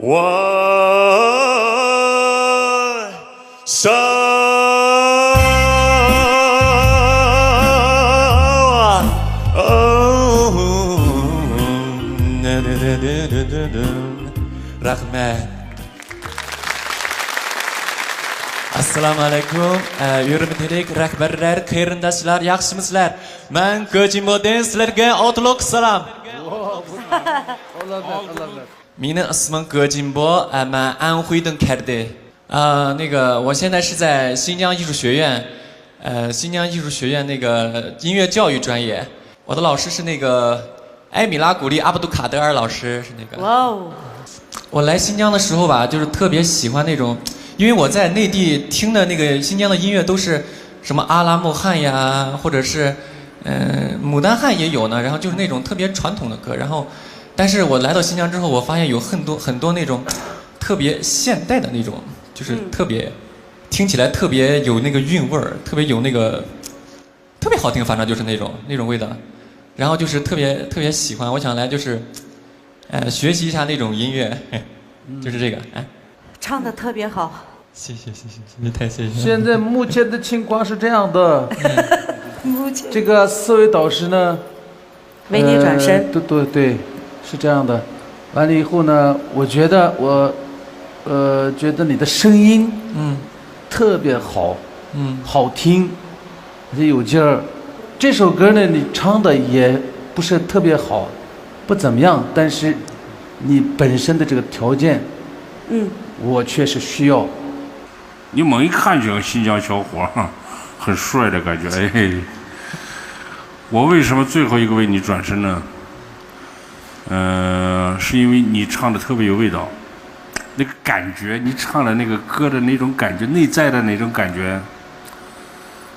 晚上。 رەھمەت. ئەسسالامۇ ئەلەيكۇم. ئە، ھۆرمەتلىك رەھبەرلەر، قېرىنداشلار، ياخشىمۇسىلەر؟ مەن گېجىنبودىن سىلەرگە ئوتلۇق سالام. مېنىڭ ئىسمىم گېجىنبو، ئە، مەن ئەنخۇيدىن كەلدى. 啊，那个，我现在是在新疆艺术学院，呃，新疆艺术学院那个音乐教育专业。我的老师是那个埃米拉古丽阿布杜卡德尔老师，是那个。哇哦！我来新疆的时候吧，就是特别喜欢那种，因为我在内地听的那个新疆的音乐都是什么阿拉木汗呀，或者是，嗯、牡丹汗也有呢，然后就是那种特别传统的歌，然后，但是我来到新疆之后，我发现有很多很多那种特别现代的那种，就是特别、听起来特别有那个韵味儿，特别有那个特别好听，反正就是那种那种味道，然后就是特别特别喜欢，我想来就是，呃，学习一下那种音乐，就是这个，哎。唱得特别好。谢谢谢谢谢谢，太谢谢。现在目前的情况是这样的，这个四位导师呢，为你转身。呃，对对对，是这样的。完了以后呢，我觉得我，呃，觉得你的声音，嗯，特别好，嗯，好听，而且有劲儿。这首歌呢，你唱的也不是特别好，不怎么样，但是你本身的这个条件，嗯，我确实需要。你猛一看就像新疆小伙，很帅的感觉。哎，我为什么最后一个为你转身呢？呃，是因为你唱的特别有味道，那个感觉，你唱的那个歌的那种感觉，内在的那种感觉，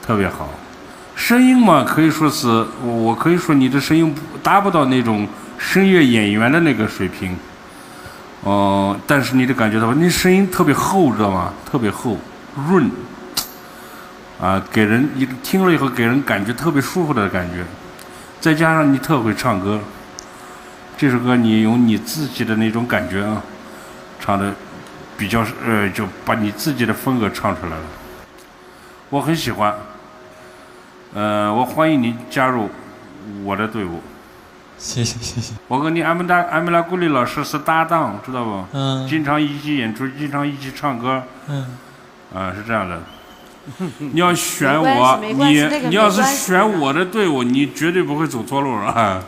特别好。声音嘛，可以说是，我可以说你的声音达不到那种声乐演员的那个水平，呃，但是你的感觉到，你声音特别厚，知道吗？特别厚，润，啊，给人一听了以后给人感觉特别舒服的感觉，再加上你特会唱歌，这首歌你用你自己的那种感觉啊，唱的比较，呃，就把你自己的风格唱出来了。 我很喜欢。呃，我欢迎您加入我的队伍。谢谢，谢谢。我跟你安达，安达古里老师是搭档，知道不？嗯。经常一起演出，经常一起唱歌。嗯。啊，是这样的。你要选我，没关系，没关系，你，那个没关系。你要是选我的队伍，你绝对不会走错路了啊。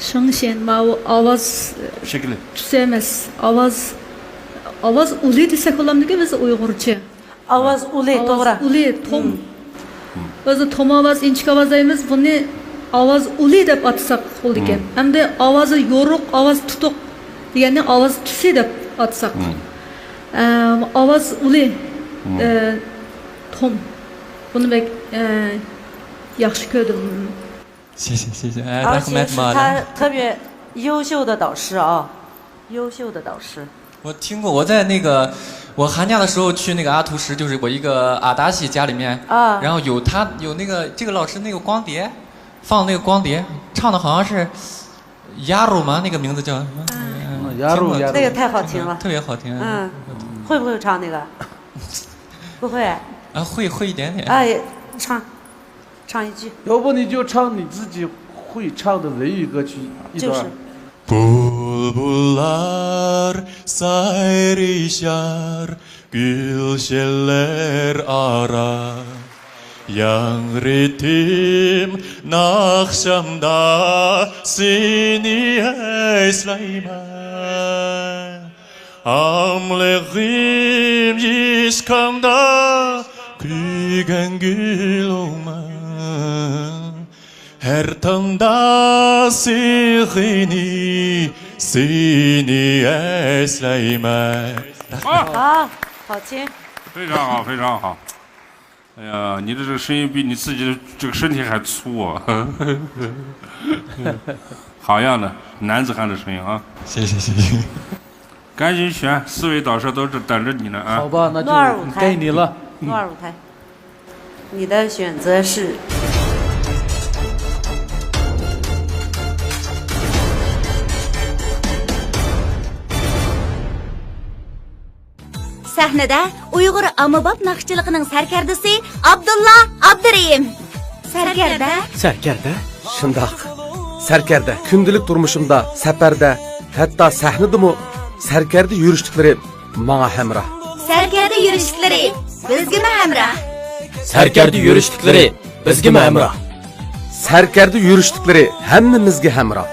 شېڭشېن، ماۋۇ ئاۋاز شەكلى. تۈس ئەمەس. ئاۋاز، ئاۋاز ئۇلى دېسەك بولامدىكىن بىز ئۇيغۇرچە؟ ئاۋاز ئۇلى، ئاۋاز توغرا. ئۇلى، توم. مم. بىز توم ئاۋاز، ئىنچىكە ئاۋاز دەيمىز. بۇنى ئاۋاز ئۇلى دەپ ئاتىساق بولىدىكەن. مم. ئەمدى ئاۋازى يورۇق، ئاۋاز تۇتۇق دېگەننى ئاۋاز تۈسى دەپ ئاتىساق. مم. ئەم، ئاۋاز ئۇلى، مم. ئە، توم. بۇنى بەك، ئە، ياخشى كۆردۈم. 谢谢，谢谢。哎，啊，谢谢，他特别优秀的导师啊，优秀的导师。我听过，我在那个，我寒假的时候去那个阿图什，就是我一个阿达西家里面，啊。然后有他，有那个，这个老师那个光碟，放那个光碟，唱的好像是 Yaru 吗？那个名字叫什么？嗯，Yaru，那个太好听了。特别好听。嗯，会不会唱那个？不会。啊，会，会一点点。哎，唱，唱一句。要不你就唱你自己会唱的维语歌曲一段。就是。 بۇلبۇللار سايرىشار گۈلشەنلەر ئارا، ياڭرىتىم ناخشامدا سېنى ئەسلەيمەن. ئاڭلىغىم يېشىقىڭدا كۆيگەن گۈلۈڭمەن. ھەر تاڭدا سېغىنىپ سېنى ئەسلەيمەن. 啊，好听。非常好，非常好。哎呀，你的这个声音比你自己的这个身体还粗啊。好样的，男子汉的声音啊。谢谢，谢谢。 赶紧选，四位导师都是等着你呢啊。好吧，那就该你了。诺尔舞台，你的选择是سەھنىدە ئۇيغۇر ئاممىباب ناخشىچىلىقىنىڭ سەركەردىسى ئابدۇللا ئابدۇرېھىم. سەركەردە. سەركەردە؟ شۇنداق. سەركەردە. كۈندىلىك تۇرمۇشۇمدا، سەپەردە، ھەتتا سەھنىدىمۇ سەركەردە يۈرۈشلۈكلىرى ماڭا ھەمراھ. سەركەردە يۈرۈشلۈكلىرى بىزگىمۇ ھەمراھ. سەركەردە يۈرۈشلۈكلىرى بىزگىمۇ ھەمراھ. سەركەردە يۈرۈشلۈكلىرى ھەممىمىزگە ھەمراھ.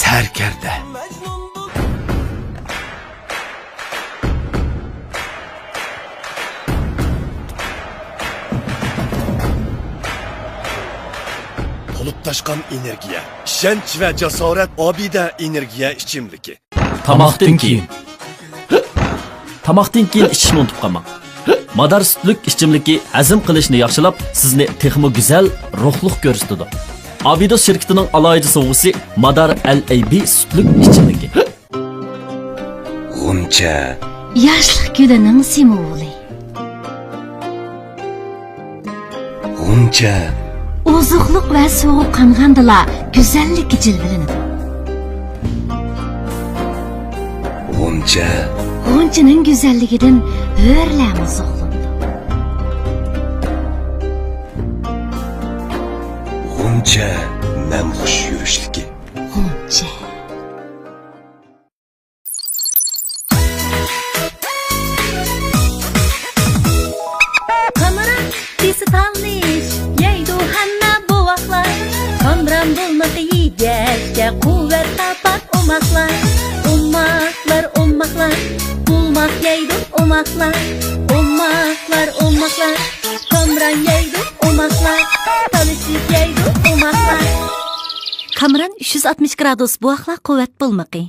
سەركەردە. تولۇپ تاشقان ئېنېرگىيە، ئىشەنچ ۋە جاسارەت. ئابىدە ئېنېرگىيە ئىچىملىكى. تاماقتىن كېيىن. تاماقتىن كېيىن ئىچىشنى ئۇنتۇپ قالماڭ. مادار سۈتلۈك ئىچىملىكى ھەزىم قىلىشنى ياخشىلاپ، سىزنى تېخىمۇ گۈزەل، روھلۇق كۆرسىتىدۇ. ئابىدوس شىركىتىنىڭ ئالاھىدە سوۋغىسى مادار ئەل ئەي بى سۈتلۈك ئىچىملىكى. غۇنچە. ياشلىق گۈلىنىڭ سىمۋولى. غۇنچە. ئوزۇقلۇق ۋە سۇغا قانغاندىلا گۈزەللىككە جىلۋىلىنىدۇ. غۇنچە. غۇنچىنىڭ گۈزەللىكىدىن ھۆرلەرمۇ زوقلىنىدۇ. غۇنچە نەمخۇش يۈرۈشلۈكى. غۇنچە. قامراق دېسى تالنى، ئوماق يەيدۇ ئوماقلار، ئوماقلار، ئوماقلار. كامران يەيدۇ ئوماقلار، تالىشىپ يەيدۇ ئوماقلار. كامران ئۈچ يۈز ئاتمىش گرادۇس بوۋاقلار قۇۋۋەت بولمىقى.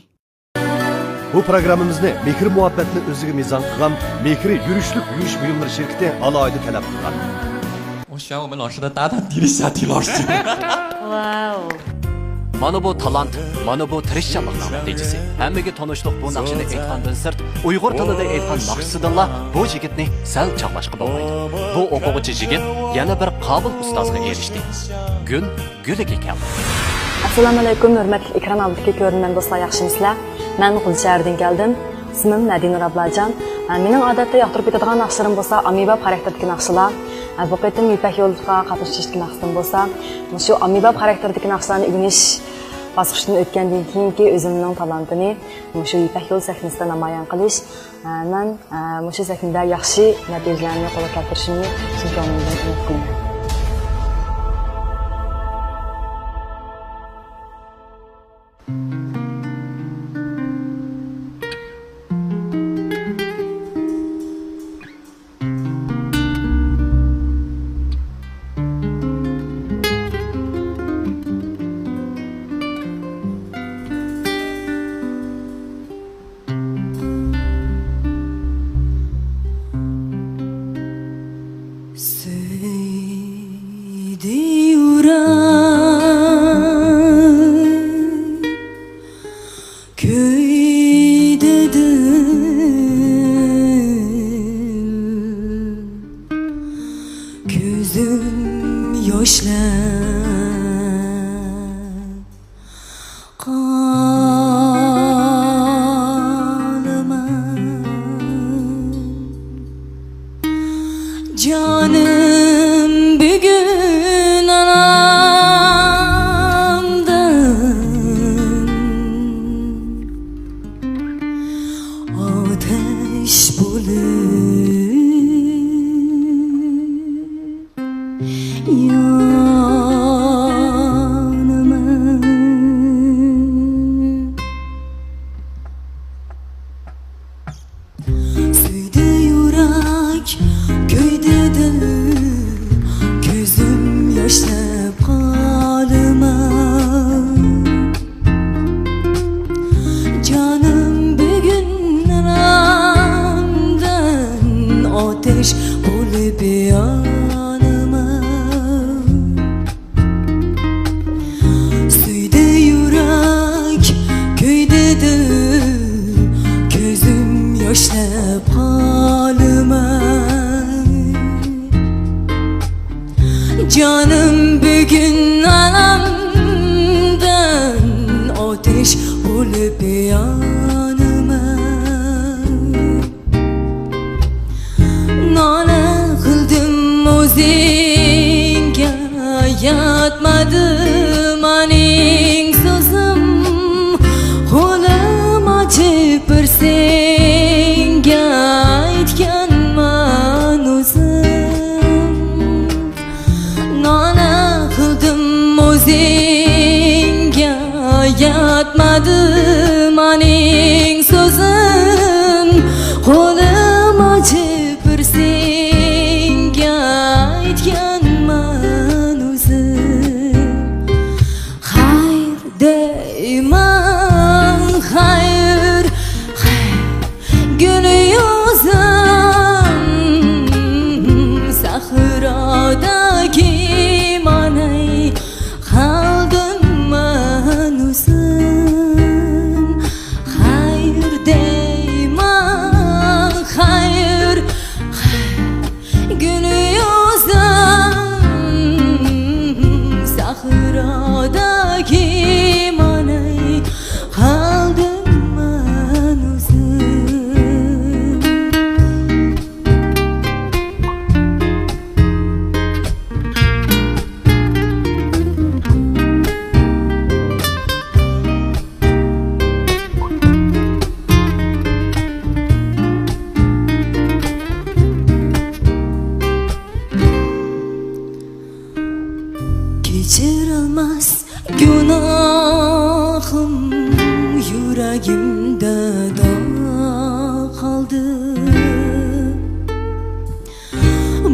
بۇ پروگراممىمىزنى مېھىر-مۇھەببەتنى ئۆزىگە مىزان قىلغان مېھرى يۈرۈشلۈك يۇيۇش بۇيۇملىرى شىركىتى ئالاھىدە تەلەپ قىلغان. واو. مانا بۇ تالانت، مانا بۇ تىرىشچانلىقنىڭ نەتىجىسى. ھەممىگە تونۇشلۇق بۇ ناخشىنى ئېيتقاندىن سىرت، ئۇيغۇر تىلىدا ئېيتقان ناخشىسىدىنلا بۇ يىگىتنى سەل چاغلاشقا بولمايدۇ. بۇ ئوقۇغۇچى يىگىت يەنە بىر قابىل ئۇستازغا ئېرىشتى. گۈل گۈلىگە كەلدى. ئەسسالامۇئەلەيكۇم، ھۆرمەتلىك ئېكران ئالدىدىكى كۆرۈرمەن دوستلار، ياخشىمۇسىلەر؟ مەن غۇلجا شەھىرىدىن كەلدىم. ئىسمىم مەدىنۇر ئابلاجان. ھە، مېنىڭ ئادەتتە ياقتۇرۇپ كېتىدىغان ناخشىلىرىم بولسا ئامىباب خاراكتېردىكى ناخشىلار. ھە، بۇ قېتىم يىپەك يولىغا قاتنىشىشتىكى مەقسىتىم بولسا، مۇشۇ ئامىباب خاراكتېردىكى ناخشىلارنى ئۆگىنىش باسقۇچتىن ئۆتكەندىن كېيىنكى ئۆزۈمنىڭ تالانتىنى مۇشۇ يىپەك يولى سەھنىسىدە نامايان قىلىش. ھە، مەن، ھە، مۇشۇ سەھنىدە ياخشى نەتىجىلەرنى قولغا كەلتۈرۈشۈمنى چىن كۆڭلۈمدىن ئۈمىد قىلىمەن. سۆيدى يۈرەك، كۆيدى دىل، كۆزۈم ياشلاپ قالىمەن. جانىم بۈگۈن ئانامدىن ئاتەش بولۇپ يانىمەن. سۆيدى يۈرەك، كۆيدى دىل، كۆزۈم ياشلاپ قالىمەن. جانىم بۈگۈن ئانامدىن ئاتەش بولۇپ يانىمەن. سۆيدى يۈرەك، كۆيدى دىل، كۆزۈم ياشلاپ قالىمەن. جانىم بۈگۈن ئانامدىن ئاتەش بولۇپ يانىمەن. نالە قىلدىم ئۆزۈڭگە، يەتمىدى مېنىڭ سۆزۈم. قولۇم ئاچىپ بىر سەنگە ئېيتكەنمەن ئۆزۈم. نالە قىلدىم ئۆزۈڭگە، يەتمىدى مېنىڭ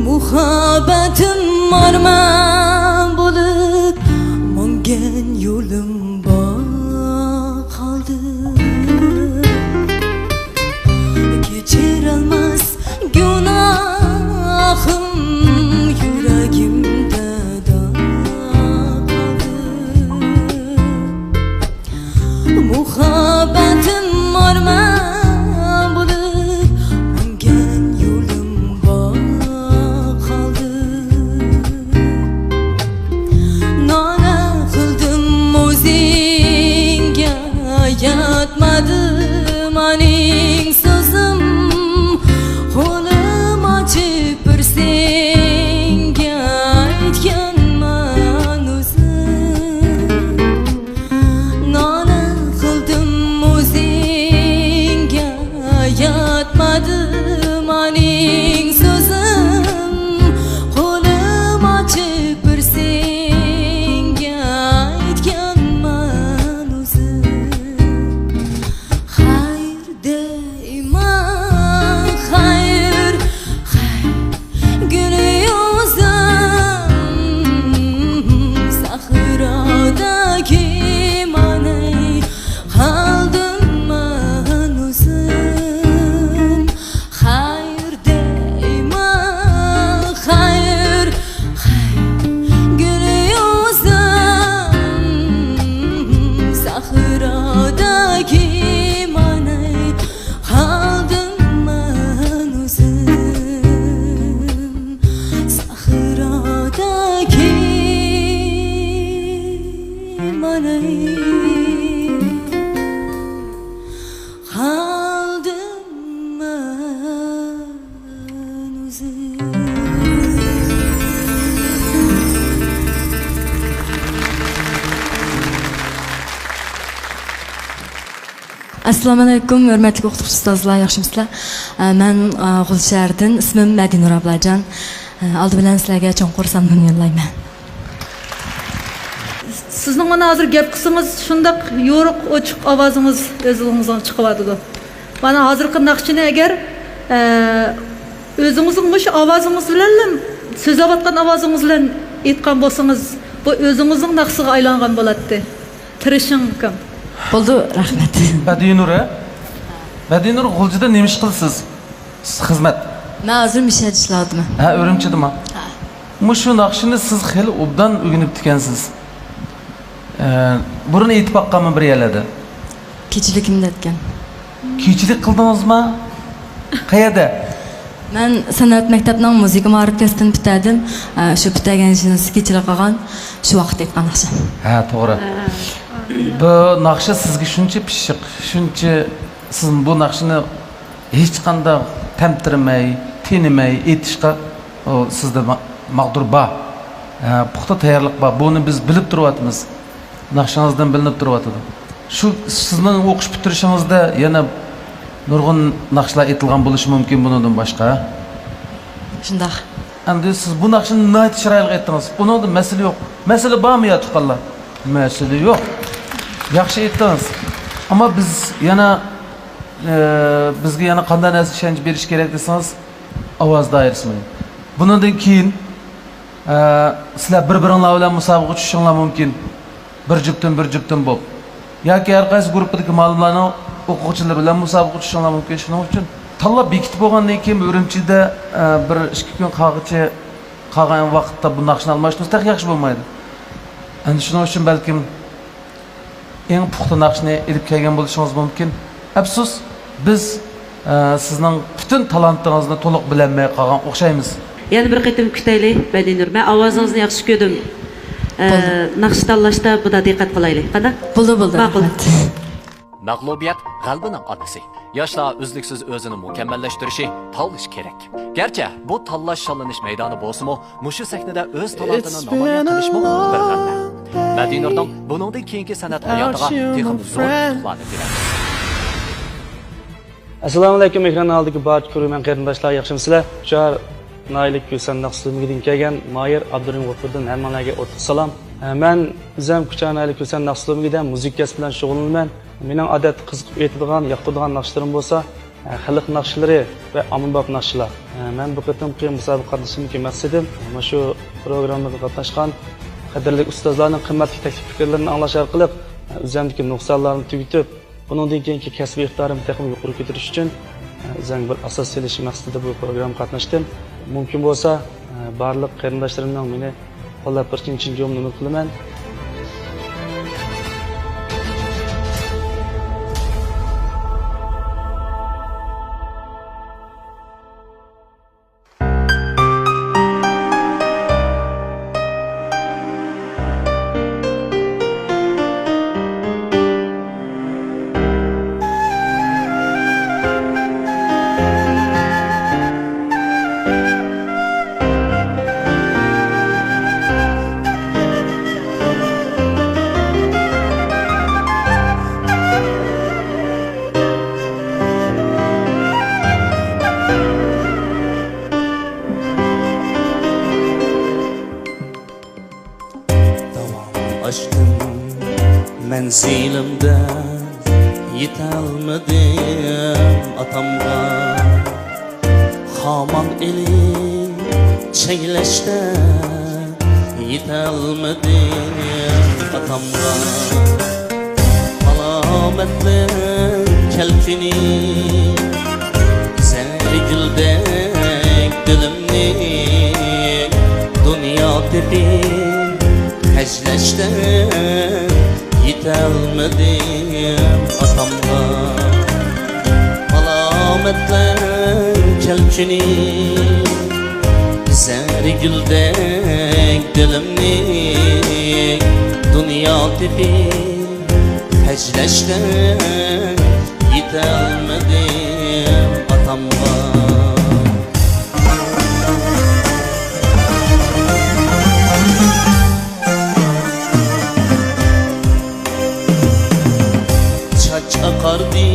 مۇھەببەتىم ئارمان بولۇپ، ماڭگەن يولۇم بار قالدى. كەچۈرەلمەس گۇناھىم يۈرىكىمدە داغ قالدى. مۇھەببەتىم ئارمان بولۇپ، ماڭگەن يولۇم بار قالدى. نالە قىلدىم ئۆزۈڭگە، يەتمىدى مېنىڭ سۆزۈم. قولۇم ئاچىپ بىر سەنگە ئېيتكەنمەن ئۆزۈم. نالە قىلدىم ئۆزۈڭگە، يەتمىدى مېنىڭ سۆزۈم. قولۇم ئاچىپ بىر سەنگە ئېيتكەنمەن ئۆزۈم. خەير دەيمەن، خەير، خەير. گۈل يۈزۈم، سەھرادىكى مانا قالدىم مەن ئۆزۈم. خەير دەيمەن، خەير، خەير. گۈل يۈزۈم، سەھرادىكى مانا قالدىم مەن ئۆزۈم. سەھرادىكى مانا قالدىم مەن ئۆزۈم. ئەسسالامۇئەلەيكۇم، ھۆرمەتلىك ئوقۇتقۇچى ئۇستازلار، ياخشىمۇسىلەر؟ ئە، مەن، ئە، غۇلجا شەھىرىدىن، ئىسمىم مەدىنۇر ئابلاجان. ئە، ئالدى بىلەن سىلەرگە چوڭقۇر سالاملىرىمنى يوللايمەن. سىزنىڭ مانا ھازىر گەپ قىلسىڭىز، شۇنداق يورۇق، ئوچۇق ئاۋازىڭىز ئۆزىڭىزدىن چىقىۋاتىدۇ. مانا ھازىرقى ناخشىنى ئەگەر، ئە، ئۆزىڭىزنىڭ مۇشۇ ئاۋازىڭىز بىلەنلا، سۆزلەۋاتقان ئاۋازىڭىز بىلەن ئېيتقان بولسىڭىز، بۇ ئۆزىڭىزنىڭ ناخشىسىغا ئايلانغان بولاتتى. تىرىشىڭ، ئۇكام. بولدى، رەھمەت. بەدىنۇر، ھە؟ بەدىنۇر، غۇلجىدا نېمە ئىش قىلىسىز؟ خىزمەت. مەن ھازىر مىشەدە ئىشلەۋاتىمەن. ھە، ئۈرۈمچىدىما؟ ھە. مۇشۇ ناخشىنى سىز خېلى ئوبدان ئۆگىنىپتىكەنسىز. ئە، بۇرۇن ئېيتىپ باققانمۇ بىر يەرلەردە؟ كېچىلىكىمدە ئەتكەن. كېچىلىك قىلدىڭىزما؟ قەيەردە؟ مەن سەنئەت مەكتەپنىڭ مۇزىكا مائارىپ كەسپىنى پۈتتۈردۈم. ئە، شۇ پۈتتۈرگەن يىلى كېچىلىك قىلغان، شۇ ۋاقىتتا ئېيتقان ناخشا. ھە، توغرا. بۇ ناخشا سىزگە شۇنچە پىششىق، شۇنچە سىز بۇ ناخشىنى ھېچقانداق تەمتىرىمەي، تىنىمەي ئېيتىشقا، ئۇ، سىزدە ما-، ماغدۇر بار. ھە، پۇختا تەييارلىق بار. بۇنى بىز بىلىپ تۇرۇۋاتىمىز. ناخشىڭىزدىن بىلىنىپ تۇرۇۋاتىدۇ. شۇ سىزنىڭ ئوقۇش پۈتتۈرۈشىڭىزدە يەنە نۇرغۇن ناخشىلار ئېيتىلغان بولۇشى مۇمكىن بۇنىڭدىن باشقا. شۇنداق. ئەمدى سىز بۇ ناخشىنى ناھايىتى چىرايلىق ئېيتتىڭىز. ئۇنىڭدا مەسىلە يوق. مەسىلە بارمۇ يا، تۇغقانلار؟ مەسىلە يوق. ياخشى ئېيتتىڭىز. ئەمما بىز يەنە، ئە، بىزگە يەنە قانداق نەرسە ئىشەنچ بېرىش كېرەك دېسىڭىز، ئاۋاز دائىرىسى. بۇنىڭدىن كېيىن، ئە، سىلەر بىر-بىرىڭلار بىلەن مۇسابىقىگە چۈشۈشۈڭلار مۇمكىن. بىر جۈپتىن، بىر جۈپتىن بولۇپ. ياكى ھەر قايسى گۇرۇپپىدىكى مۇئەللىملەرنىڭ ئوقۇغۇچىلىرى بىلەن مۇسابىقىگە چۈشۈشۈڭلار مۇمكىن. شۇنىڭ ئۈچۈن تاللاپ بېكىتىپ بولغاندىن كېيىن، ئۈرۈمچىدە، ئە، بىر ئىككى كۈن قالغىچە، قالغان ۋاقىتتا بۇ ناخشىنى ئالماشتۇرسا تېخى ياخشى بولمايدۇ. ئەنە شۇنىڭ ئۈچۈن بەلكىم ئەڭ پۇختا ناخشىنى ئېلىپ كەلگەن بولۇشىڭىز مۇمكىن. ئەپسۇس، بىز، ئە، سىزنىڭ پۈتۈن تالانتىڭىزنى تولۇق بىلەلمەي قالغان ئوخشايمىز. يەنە بىر قېتىم كۈتەيلى، بەدىنۇر. مەن ئاۋازىڭىزنى ياخشى كۆردۈم. ئە، بولدى. ناخشا تاللاشتا بۇدا دىققەت قىلايلى. قانداق؟ بولدى، بولدى، ماقۇل. رەھمەت. مەغلۇبىيەت غەلىبىنىڭ ئانىسى. ياشلار ئۈزلۈكسىز ئۆزىنى مۇكەممەللەشتۈرۈشى، تاللىشى كېرەك. گەرچە بۇ تاللاش شاللىنىش مەيدانى بولسىمۇ، مۇشۇ سەھنىدە ئۆز تالانتىنى نامايان قىلىشمۇ بىر غەلىبە. مەدىنۇرنىڭ بۇنىڭدىن كېيىنكى سەنئەت ھاياتىغا تېخىمۇ زور ئۇتۇقلارنى تىلەيمىز. ئەسسالامۇئەلەيكۇم، ئېكران ئالدىدىكى بارچە كۆرۈرمەن قېرىنداشلار، ياخشىمۇسىلەر؟ شۇ ناھىيەلىك كۈسەن ناخشىلىمىكىدىن كەلگەن ماھىر ئابدۇرېھىم غوپۇردىن ھەممىڭلارگە ئوتلۇق سالام. مەن ئۆزۈم كۇچا ناھىيەلىك كۈسەن ناخشىلىمىكىدە مۇزىكا كەسپى بىلەن شۇغۇللىنىمەن. مېنىڭ ئادەتتە قىزىقىپ ئېيتىدىغان، ياقتۇرىدىغان ناخشىلىرىم بولسا، خەلق ناخشىلىرى ۋە ئاممىباب ناخشىلار. مەن بۇ قېتىمقى مۇسابىقە قاتنىشىشىمدىكى مەقسىتىم مۇشۇ پروگراممىغا قاتناشقان قەدىرلىك ئۇستازلارنىڭ قىممەتلىك تەكلىپ پىكىرلىرىنى ئاڭلاش ئارقىلىق ئۆزۈمدىكى نۇقسانلارنى تۈگىتىپ، بۇنىڭدىن كېيىنكى كەسپىي ئىقتىدارىمنى تېخىمۇ يۇقىرى كۆتۈرۈش ئۈچۈن ئۆزۈمگە بىر ئاساس سېلىش مەقسىتىدە بۇ پروگراممىغا قاتناشتىم. مۇمكىن بولسا بارلىق قېرىنداشلىرىمنىڭ مېنى قوللاپ بېقىشىنى چىن كۆڭلۈمدىن ئۈمىد قىلىمەن. داۋان ئاشتىم مەنزىلىمدە، يېتەلمىدىم ئاتامغا. خامان ئېلىپ چەكلەشتە، يېتەلمىدىم ئاتامغا. ئالامەتلەر كەلكۈنى ئۈزەر گۈلدەك دىلىمنى، دۇنيا تېپىپ خەجلەشتە، يېتەلمىدىم ئاتامغا. ئالامەتلەر كەلكۈنى ئۈزەر گۈلدەك دىلىمنى، دۇنيا تېپىپ خەجلەشتە، يېتەلمىدىم ئاتامغا. چاچ ئاقاردى،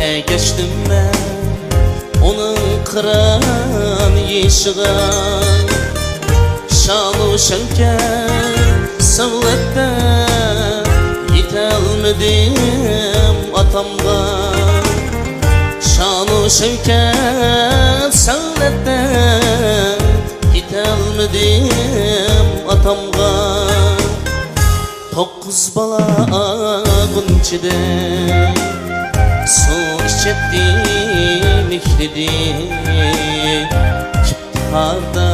ئەگەشتىم مەن ئۇنىڭ قىران يېشىغا. شانۇ شەۋكەت سەۋلەتتە، يېتەلمىدىم ئاتامغا. شانۇ شەۋكەت سەۋلەتتە، يېتەلمىدىم ئاتامغا. توققۇز بالا غۇنچىدەك سۇ ئىچەتتى، مېھرىدىن ئىپتىخاردا،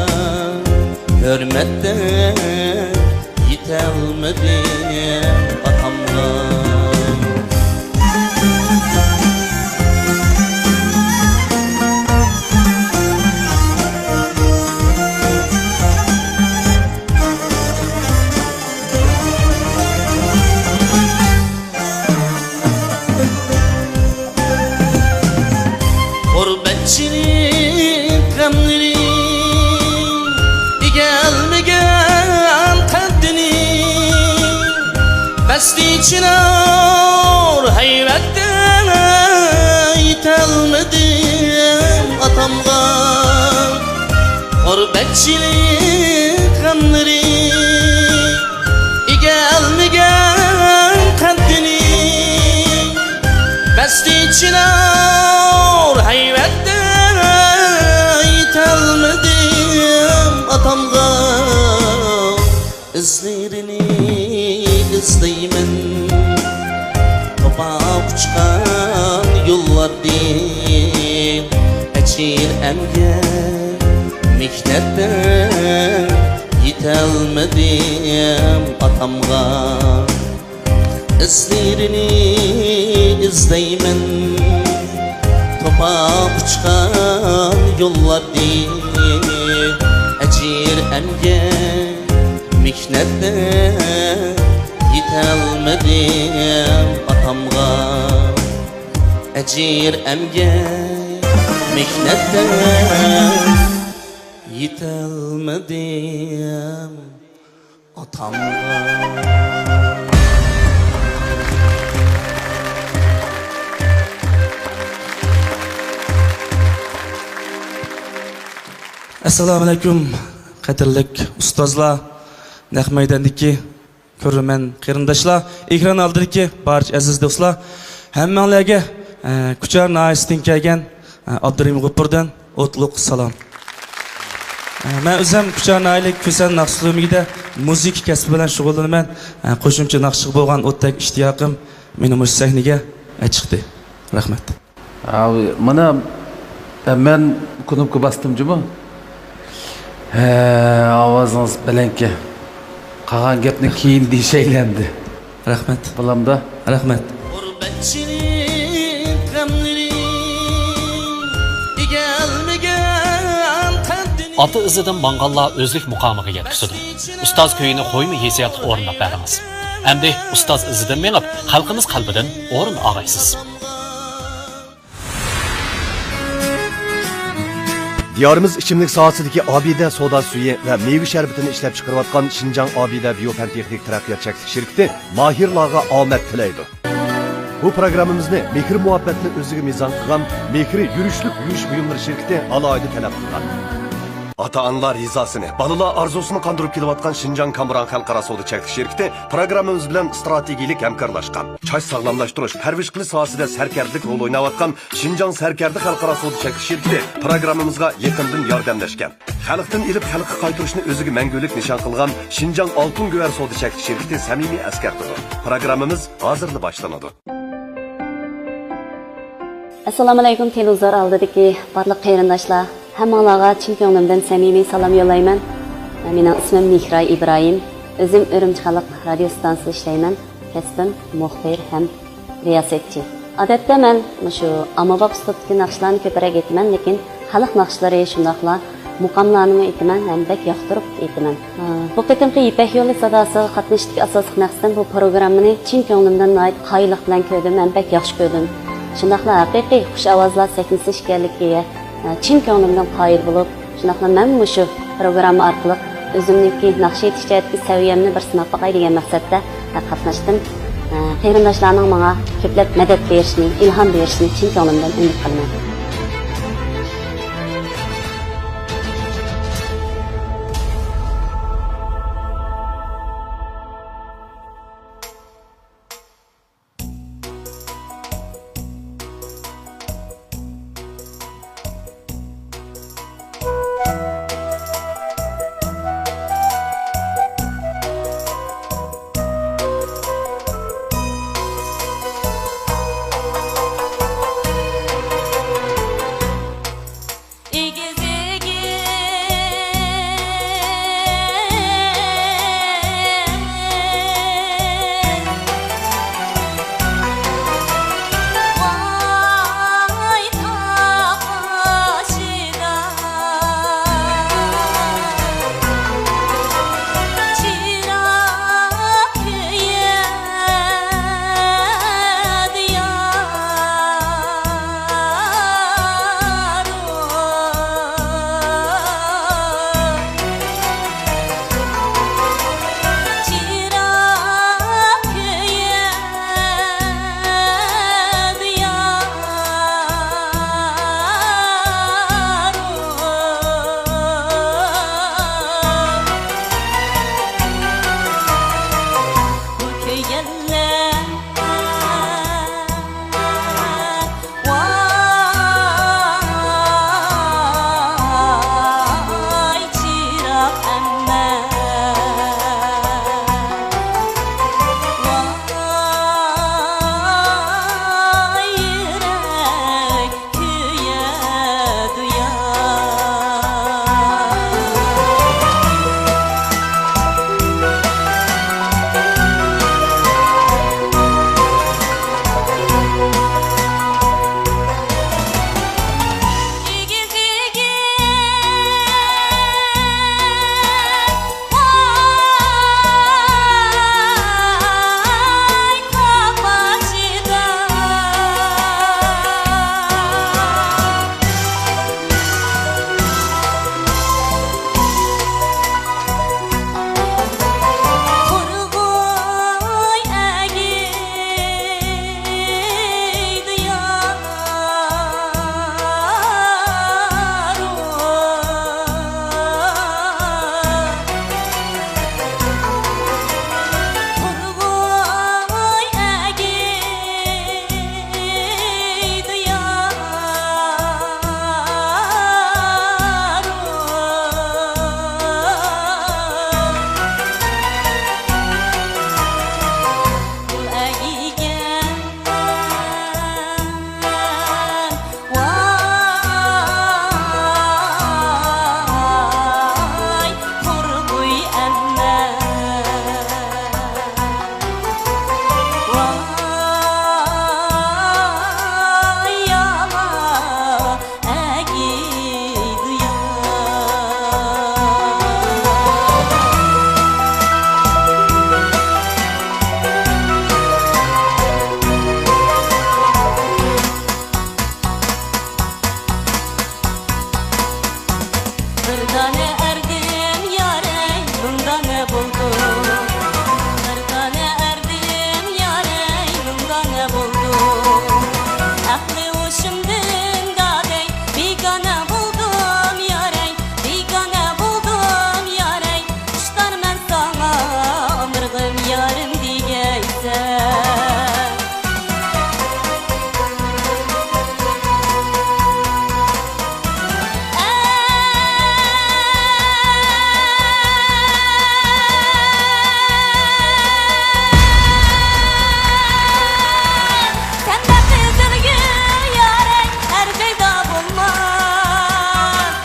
ھۆرمەتتە، يېتەلمىدىم ئاتامغا. غۇربەتچىلىك غەملىرى ئىگەلمىگەن قەددىنى، بەستى چىنار ھەيۋەتتە، يېتەلمىدىم ئاتامغا. غۇربەتچىلىك غەملىرى ئىگەلمىگەن قەددىنى، بەستى چىنار ھەيۋەتتە، يېتەلمىدىم ئاتامغا. ئىزلىرىنى ئىزدەيمەن توپا ئۇچقان يوللاردىن. ئەجىر ئەمگەك مېھنەتتە، يېتەلمىدىم ئاتامغا. ئىزلىرىنى ئىزدەيمەن توپا ئۇچقان يوللاردىن. ئەجىر ئەمگەك مېھنەتتە، يېتەلمىدىم ئاتامغا. ئەجىر ئەمگەك مېھنەتتە، يېتەلمىدىم ئاتامغا. ئەسسالامۇئەلەيكۇم، قەدىرلىك ئۇستازلار، نەق مەيداندىكى كۆرۈرمەن قېرىنداشلار، ئېكران ئالدىدىكى بارچە ئەزىز دوستلار، ھەممەڭلارگە ئە، كۇچا ناھىيەسىدىن كەلگەن، ئە، ئابدۇرېھىم غوپۇردىن ئوتلۇق سالام. ئە، مەن ئۆزۈم كۇچا ناھىيەلىك كۈسەن ناخشا تۈزۈلمىگىدە مۇزىكا كەسپى بىلەن شۇغۇللىنىمەن. ئە، قوشۇمچە ناخشىغا بولغان ئوتتەك ئىشتىياقىم مېنى مۇشۇ سەھنىگە، ئە، چىقتى. رەھمەت. ھاۋ، مانا، ئە، مەن كۇنۇپكا باستىم جۇمۇ. ھە، ئاۋازىڭىز بەلەنكەن. قالغان گەپنى كېيىن دېيىشەيلى ئەمدى. رەھمەت. بولامدا؟ رەھمەت. غۇربەتچىلىك غەملىرى ئىگەلمىگەن قەلبىنى. ئاتا ئىزىدىن ماڭغانلار ئۆزلۈك مۇقامىغا يەتكۈزىدۇ. ئۇستاز كۈيىنى قويما ھېسسىياتلىق ئورۇنداپ بەردىڭىز. ئەمدى ئۇستاز ئىزىدىن مېڭىپ، خەلقىمىز قەلبىدىن ئورۇن ئاغايسىز. دىيارىمىز ئىچىملىك ساھەسىدىكى ئابىدە سودا سۈيى ۋە مېۋە شەربىتىنى ئىشلەپچىقىرىۋاتقان شىنجاڭ ئابىدە بىيو پەن تېخنىك تەرەققىيات چەكلىك شىركىتى ماھىرلارغا ئامەت تىلەيدۇ. بۇ پروگراممىمىزنى مېھىر مۇھەببەتنى ئۆزىگە مىزان قىلغان مېھرى يۈرۈشلۈك يۇيۇش بۇيۇملىرى شىركىتى ئالاھىدە تەلەپ قىلغان. ئاتا-ئانىلار رىزاسىنى، بالىلار ئارزۇسىنى قاندۇرۇپ كېلىۋاتقان شىنجاڭ كامران خەلقئارا سودا چەكلىك شىركىتى پروگراممىمىز بىلەن ئىستراتېگىيىلىك ھەمكارلاشقان. چاچ ساغلاملاشتۇرۇش، پەرۋىش قىلىش ساھەسىدە سەركەردىلىك رول ئويناۋاتقان شىنجاڭ سەركەردە خەلقئارا سودا چەكلىك شىركىتى پروگراممىمىزغا يېقىندىن ياردەملەشكەن. خەلقتىن ئېلىپ خەلققە قايتۇرۇشنى ئۆزىگە مەڭگۈلۈك نىشان قىلغان شىنجاڭ ئالتۇن گۆھەر سودا چەكلىك شىركىتى سەمىمىي ئەسكەرتىدۇ. پروگراممىمىز ھازىرلا باشلىنىدۇ. ئەسسالامۇئەلەيكۇم، تېلېۋىزور ئالدىدىكى بارلىق قېرىنداشلار، ھەممىڭلارغا چىن كۆڭلۈمدىن سەمىمىي سالام يوللايمەن. مېنىڭ ئىسمىم مېھراي ئىبراھىم. ئۆزۈم ئۈرۈمچى خەلق رادىيو ئىستانسىسىدا ئىشلەيمەن. كەسپىم مۇخبىر ھەم رىياسەتچى. ئادەتتە مەن مۇشۇ ئاممىباب ئۇسلۇبتىكى ناخشىلارنى كۆپرەك ئېيتىمەن، لېكىن خەلق ناخشىلىرى شۇنداقلا مۇقاملارنىمۇ ئېيتىمەن ھەم بەك ياقتۇرۇپ ئېيتىمەن. بۇ قېتىمقى يىپەك يولى ساداسىغا قاتنىشىشتىكى ئاساسلىق مەقسىتىم بۇ پروگراممىنى چىن كۆڭلۈمدىن ناھايىتى قايىللىق بىلەن كۆردۈم ھەم بەك ياخشى كۆردۈم. شۇنداقلا ھەقىقىي خۇش ئاۋازلار سەھنىسى ئىكەنلىكىگە، چىن كۆڭلۈمدىن قايىل بولۇپ، شۇنداقلا مەن مۇشۇ پروگرامما ئارقىلىق ئۆزۈمنىڭكى ناخشا ئېيتىش جەھەتتىكى سەۋىيەمنى بىر سىناپ باقاي دېگەن مەقسەتتە قاتناشتىم. قېرىنداشلارنىڭ ماڭا كۆپلەپ مەدەت بېرىشىنى، ئىلھام بېرىشىنى چىن كۆڭلۈمدىن ئۈمىد قىلىمەن. بىر دانە ئەردىم يارەي، مىڭ دانە بولدۇم. بىر دانە ئەردىم يارەي، مىڭ دانە بولدۇم. ئەقلى ھوشۇمدىن گادەي، بىگانە بولدۇم يارەي، بىگانە بولدۇم يارەي. خۇشتارمەن ساڭا، ئامرىغىم يارىم دېگەيسەن. سەندەك قىزىل گۈل يارەي، ھەر جايدا بولماس.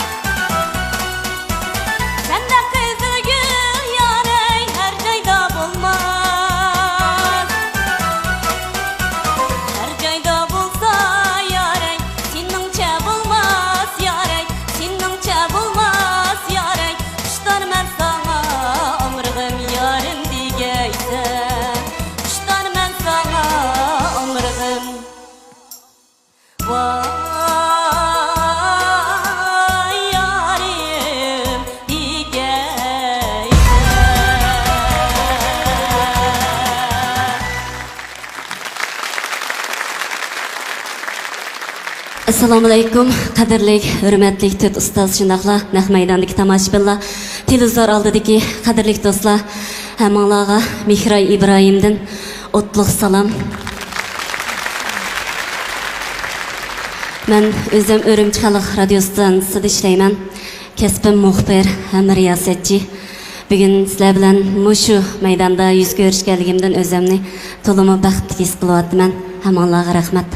سەندەك قىزىل گۈل يارەي، ھەر جايدا بولماس. ھەر جايدا بولسا يارەي، سېنىڭچە بولماس يارەي، سېنىڭچە بولماس يارەي. خۇشتارمەن ساڭا، ئامرىغىم يارىم دېگەيسەن. خۇشتارمەن ساڭا، ئامرىغىم. ۋاي يارىم دېگەيسەن. ئەسسالامۇئەلەيكۇم، قەدىرلىك، ھۆرمەتلىك تۆت ئۇستاز، شۇنداقلا نەق مەيداندىكى تاماشىبىنلار، تېلېۋىزور ئالدىدىكى قەدىرلىك دوستلار، ھەممىڭلارغا مېھراي ئىبراھىمدىن ئوتلۇق سالام. مەن ئۆزۈم ئۈرۈمچى خەلق رادىيو ئىستانسىسىدا ئىشلەيمەن. كەسپىم مۇخبىر ھەم رىياسەتچى. بۈگۈن سىلەر بىلەن مۇشۇ مەيداندا يۈز كۆرۈشكەنلىكىمدىن ئۆزۈمنى تولىمۇ بەختلىك ھېس قىلىۋاتىمەن. ھەممىڭلارغا رەھمەت.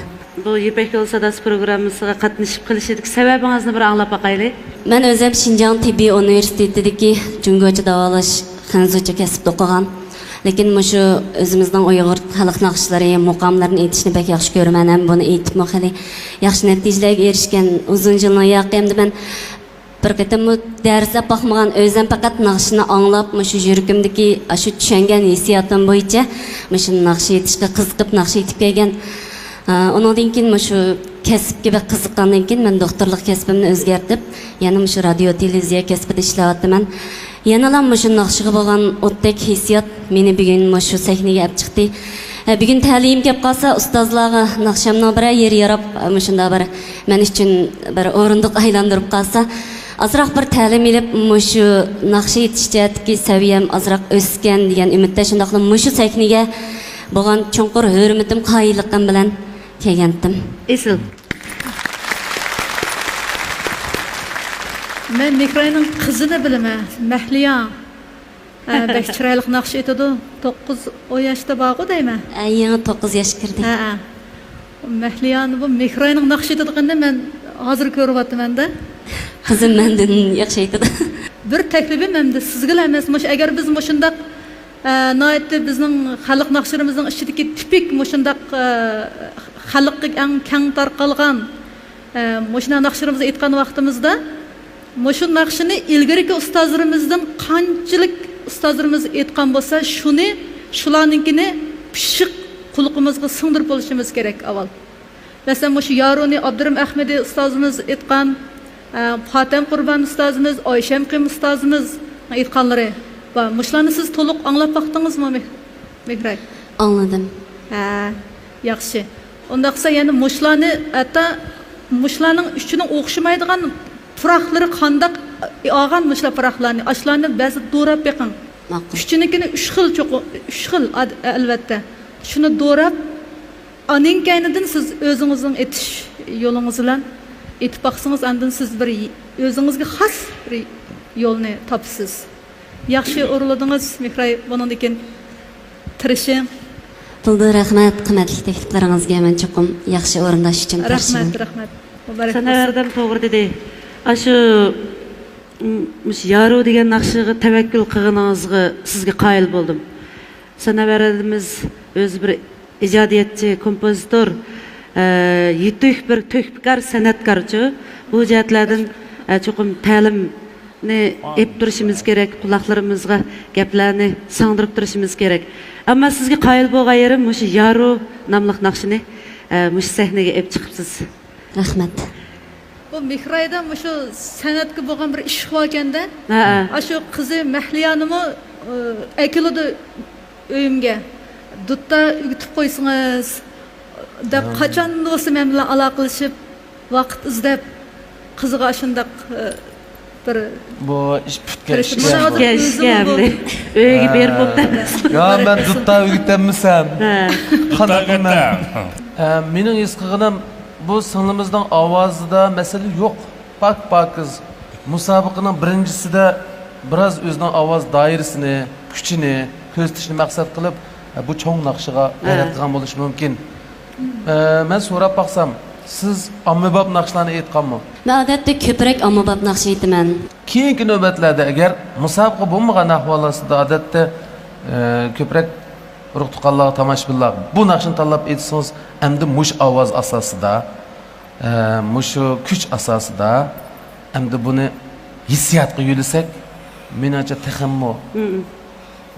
بۇ يىپەك يولى ساداسى پروگراممىسىغا قاتنىشىپ قېلىشىدىكى سەۋەبىڭىزنى بىر ئاڭلاپ باقايلى. مەن ئۆزۈم شىنجاڭ تېببىي ئۇنىۋېرسىتېتىدىكى جۇڭگوچە داۋالاش خەنزۇچە كەسىپتە ئوقۇغان. لېكىن مۇشۇ ئۆزىمىزنىڭ ئۇيغۇر خەلق ناخشىلىرى، مۇقاملىرىنى ئېيتىشنى بەك ياخشى كۆرىمەن ھەم بۇنى ئېيتىپمۇ خېلى ياخشى نەتىجىلەرگە ئېرىشكەن. ئۇزۇن يىلنىڭ ياقى ئەمدى مەن بىر قېتىممۇ دەرسلەپ باقمىغان، ئۆزۈم پەقەت ناخشىنى ئاڭلاپ، مۇشۇ يۈرىكىمدىكى، ئاشۇ چۈشەنگەن ھېسسىياتىم بويىچە مۇشۇ ناخشا ئېيتىشقا قىزىقىپ ناخشا ئېيتىپ كەلگەن. ئا، ئۇنىڭدىن كېيىن مۇشۇ كەسىپكە بەك قىزىققاندىن كېيىن مەن دوختۇرلۇق كەسپىمنى ئۆزگەرتىپ، يەنە مۇشۇ رادىيو، تېلېۋىزىيە كەسپىدە ئىشلەۋاتىمەن. يەنىلا مۇشۇ ناخشىغا بولغان ئوتتەك ھېسسىيات مېنى بۈگۈن مۇشۇ سەھنىگە ئەپ چىقتى. ھە، بۈگۈن تەلىيىم كەپ قالسا، ئۇستازلارغا ناخشامنىڭ بىرەر يېرى ياراپ، مۇشۇنداق بىر مەن ئۈچۈن بىر ئورۇندۇق ئايلاندۇرۇپ قالسا، ئازراق بىر تەلىم ئېلىپ، مۇشۇ ناخشا ئېيتىش جەھەتتىكى سەۋىيەم ئازراق ئۆسكەن دېگەن ئۈمىدتە، شۇنداقلا مۇشۇ سەھنىگە بولغان چوڭقۇر ھۆرمىتىم، قايىللىقىم بىلەن كەلگەنتىم. ئېسىل. مەن مېھراينىڭ قىزىنى بىلىمەن، مەھلىيا. ھە، بەك چىرايلىق ناخشا ئېيتىدۇ. توققۇز، ئون ياشتا بارغۇ دەيمەن. ھە، يېڭى توققۇز ياشقا كىردى. ھە، ھە. مەھلىيانى بۇ مېھراينىڭ ناخشا ئېيتىدىغىنىنى مەن ھازىر كۆرۈۋاتىمەن-دە. قىزىم مەندىن ياخشى ئېيتىدۇ. بىر تەكلىپىم ئەمدى سىزگىلا ئەمەس، مۇشۇ ئەگەر بىز مۇشۇنداق، ئە، ناھايىتى بىزنىڭ خەلق ناخشىلىرىمىزنىڭ ئىچىدىكى تىپىك مۇشۇنداق، ئە، خەلققە ئەڭ كەڭ تارقالغان، ئە، مۇشۇنداق ناخشىلىرىمىزنى ئېيتقان ۋاقتىمىزدا، مۇشۇ ناخشىنى ئىلگىرىكى ئۇستازلىرىمىزدىن قانچىلىك ئۇستازلىرىمىز ئېيتقان بولسا، شۇنى، شۇلارنىڭكىنى پىششىق قۇلىقىمىزغا سىڭدۈرۈپ بولۇشىمىز كېرەك ئاۋۋال. مەسىلەن، مۇشۇ يارۇنى ئابدۇرېھىم ئەخمىدى ئۇستازىمىز ئېيتقان، ئە، پاتەم قۇربان ئۇستازىمىز، ئايشەم قېيۇم ئۇستازىمىز ئېيتقانلىرى بار. مۇشۇلارنى سىز تولۇق ئاڭلاپ باقتىڭىزمۇ، مېھ-، مېھراي؟ ئاڭلىدىم. ھە، ياخشى. ئۇنداق بولسا يەنە مۇشۇلارنى، ھەتتا مۇشۇلارنىڭ ئۈچىنىڭ ئوخشىمايدىغان پۇراقلىرى قانداق ئالغان مۇشۇلار پۇراقلارنى، ئاشۇلارنى بەزى دوراپ بېقىڭ. ماقۇل. ئۈچىنىڭكىنى ئۈچ خىل چوقۇم، ئۈچ خىل ئاد-، ئەلۋەتتە. شۇنى دوراپ، ئانىڭ كەينىدىن سىز ئۆزىڭىزنىڭ ئېيتىش يولىڭىز بىلەن ئېيتىپ باقسىڭىز، ئاندىن سىز بىر ي-، ئۆزىڭىزگە خاس بىر يولنى تاپىسىز. ياخشى ئورۇنلىدىڭىز، مېھراي، بۇنىڭدىن كېيىن تىرىشىڭ. تولىدىن رەھمەت، قىممەتلىك تەكلىپلىرىڭىزگە مەن چوقۇم ياخشى ئورۇنداش ئۈچۈن تىرىشىمەن. رەھمەت، رەھمەت. مۇبارەك بولسۇن. سەنەۋەردىم توغرا دېدى. ئاشۇ، م-، مۇشۇ يارۇ دېگەن ناخشىغا تەۋەككۈل قىلغىنىڭىزغا سىزگە قايىل بولدۇم. سەنەۋەردىمىز ئۆزى بىر ئىجادىيەتچى، كومپوزىتور، ئە، يېتۈك بىر تۆھپىكار سەنئەتكارچۇ. بۇ جەھەتلەردىن، ئە، چوقۇم تەلىمنى ئېلىپ تۇرۇشىمىز كېرەك، قۇلاقلىرىمىزغا گەپلەرنى سىڭدۈرۈپ تۇرۇشىمىز كېرەك. ئەمما سىزگە قايىل بولغان يېرىم مۇشۇ يارۇ ناملىق ناخشىنى، ئە، مۇشۇ سەھنىگە ئېلىپ چىقىپسىز. رەھمەت. مېھرايدا مۇشۇ سەنئەتكە بولغان بىر ئىشق باركەندە، ھە، ھە. ئاشۇ قىزى مەھلىيانىمۇ، ئە، ئەكېلىدۇ ئۆيۈمگە. دۇتتا ئۆگىتىپ قويسىڭىز دەپ، ھە. قاچان بولسا مەن بىلەن ئالاقىلىشىپ، ۋاقىت ئىزدەپ، قىزىغا ئاشۇنداق، ئە، بىر بۇ ئىش پۈتكەن ئىش. ئۆيگە بېرىپ ئوتۇرىسىز. يا، مەن دۇتتا ئۆگىتەممىسەم؟ ھە. قانداق قىلىمەن؟ ھە، مېنىڭ ھېس قىلغىنىم، بۇ سىڭلىمىزنىڭ ئاۋازىدا مەسىلە يوق. پاك-پاكىز. مۇسابىقىنىڭ بىرىنچىسىدە بىراز ئۆزىنىڭ ئاۋاز دائىرىسىنى، كۈچىنى كۆرسىتىشنى مەقسەت قىلىپ، بۇ چوڭ ناخشىغا ياراتقان بولۇشى مۇمكىن. ئە، مەن سوراپ باقسام، سىز ئاممىباب ناخشىلارنى ئېيتقانمۇ؟ مەن ئادەتتە كۆپرەك ئاممىباب ناخشا ئېيتىمەن. كېيىنكى نۆۋەتلەردە ئەگەر مۇسابىقە بولمىغان ئەھۋال ئاستىدا، ئادەتتە، ئە، كۆپرەك ئۇرۇق-تۇغقانلارغا، تاماشىبىنلارغا بۇ ناخشىنى تاللاپ ئېيتسىڭىز، ئەمدى مۇشۇ ئاۋاز ئاساسىدا، ئە، مۇشۇ كۈچ ئاساسىدا، ئەمدى بۇنى ھېسسىياتقا يۆلىسەك، مېنىڭچە تېخىمۇ، مم.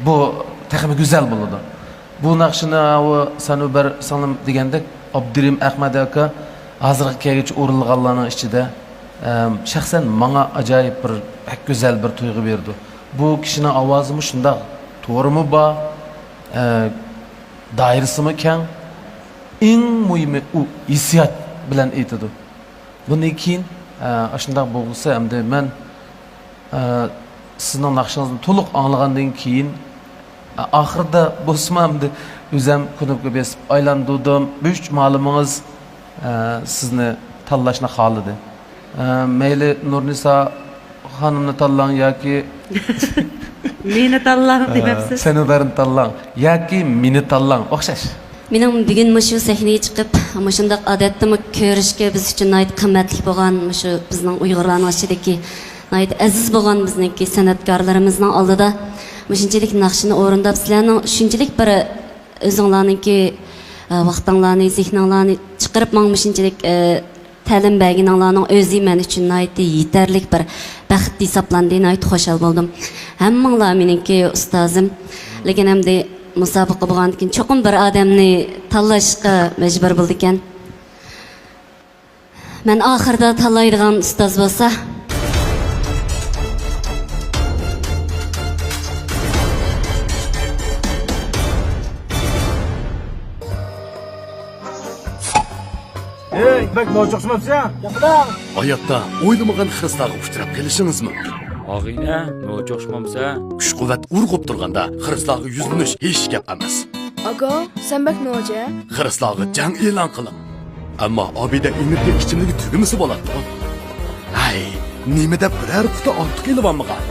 بۇ تېخىمۇ گۈزەل بولىدۇ. بۇ ناخشىنى ئاۋۇ سەنۇبەر سىڭلىم دېگەندەك، ئابدۇرېھىم ئەخمەت ئاكا ھازىرغا كەلگۈچە ئورۇنلىغانلارنىڭ ئىچىدە، ئەم، شەخسەن ماڭا ئاجايىپ بىر، بەك گۈزەل بىر تۇيغۇ بېرىدۇ. بۇ كىشىنىڭ ئاۋازىمۇ شۇنداق تورىمۇ بار، ئە، دائىرىسىمۇ كەڭ. ئەڭ مۇھىمى ئۇ ھېسسىيات بىلەن ئېيتىدۇ. بۇندىن كېيىن، ئە، ئاشۇنداق بولغۇسى ئەمدى مەن، ئە، سىزنىڭ ناخشىڭىزنى تولۇق ئاڭلىغاندىن كېيىن، ئە، ئاخىرىدا بولسىمۇ ئەمدى ئۆزەم كۇنۇپكا بېسىپ ئايلاندۇردۇم. بۇ ئۈچ مالىمىڭىز، ئە، سىزنى تاللاشنى خالىدى. ئە، مەيلى نۇرنىسا خانىمنى تاللاڭ ياكى مېنى تاللاڭ دېمەپسىز. سەنۇبەرنى تاللاڭ ياكى مېنى تاللاڭ، ئوخشاش. مېنىڭ بۈگۈن مۇشۇ سەھنىگە چىقىپ، مۇشۇنداق ئادەتتىمۇ كۆرۈشكە بىز ئۈچۈن ناھايىتى قىممەتلىك بولغان، مۇشۇ بىزنىڭ ئۇيغۇرلارنىڭ ئىچىدىكى ناھايىتى ئەزىز بولغان بىزنىڭكى سەنئەتكارلىرىمىزنىڭ ئالدىدا مۇشۇنچىلىك ناخشىنى ئورۇنداپ، سىلەرنىڭ شۇنچىلىك بىر ئۆزۈڭلارنىڭكى، ئە، ۋاقتىڭلارنى، زېھنىڭلارنى چىقىرىپ ماڭا مۇشۇنچىلىك، ئە، تەلىم بەرگىنىڭلارنىڭ ئۆزى مەن ئۈچۈن ناھايىتى يېتەرلىك بىر بەخت ھېسابلاندى. ناھايىتى خۇشال بولدۇم. ھەممىڭلار مېنىڭكى ئۇستازىم. لېكىن ئەمدى مۇسابىقە بولغاندىكىن چوقۇم بىر ئادەمنى تاللاشقا مەجبۇر بولىدىكەن. مەن ئاخىرىدا تاللايدىغان ئۇستاز بولسا. ھەي، بەك نوچى ئوخشىمامسەن؟ ھاياتتا ئويلىمىغان خىرىسلارغا ئۇچراپ قېلىشىڭىز مۇمكىن. ئاغىنە، نوچى ئوخشىمامسەن؟ كۈچ-قۇۋۋەت ئۇرغۇپ تۇرغاندا خىرىسلارغا يۈزلىنىش ھېچ گەپ ئەمەس. ئاكا، سەن بەك نوچى. خىرىسلارغا جەڭ ئېلان قىلىڭ. ئەمما ئابىدە ئېنېرگىيە ئىچىملىكى تۈگىمىسە بولاتتىغۇ. ھەي، نېمە دەپ بىرەر قۇتا ئارتۇق ئېلىۋالمىغان؟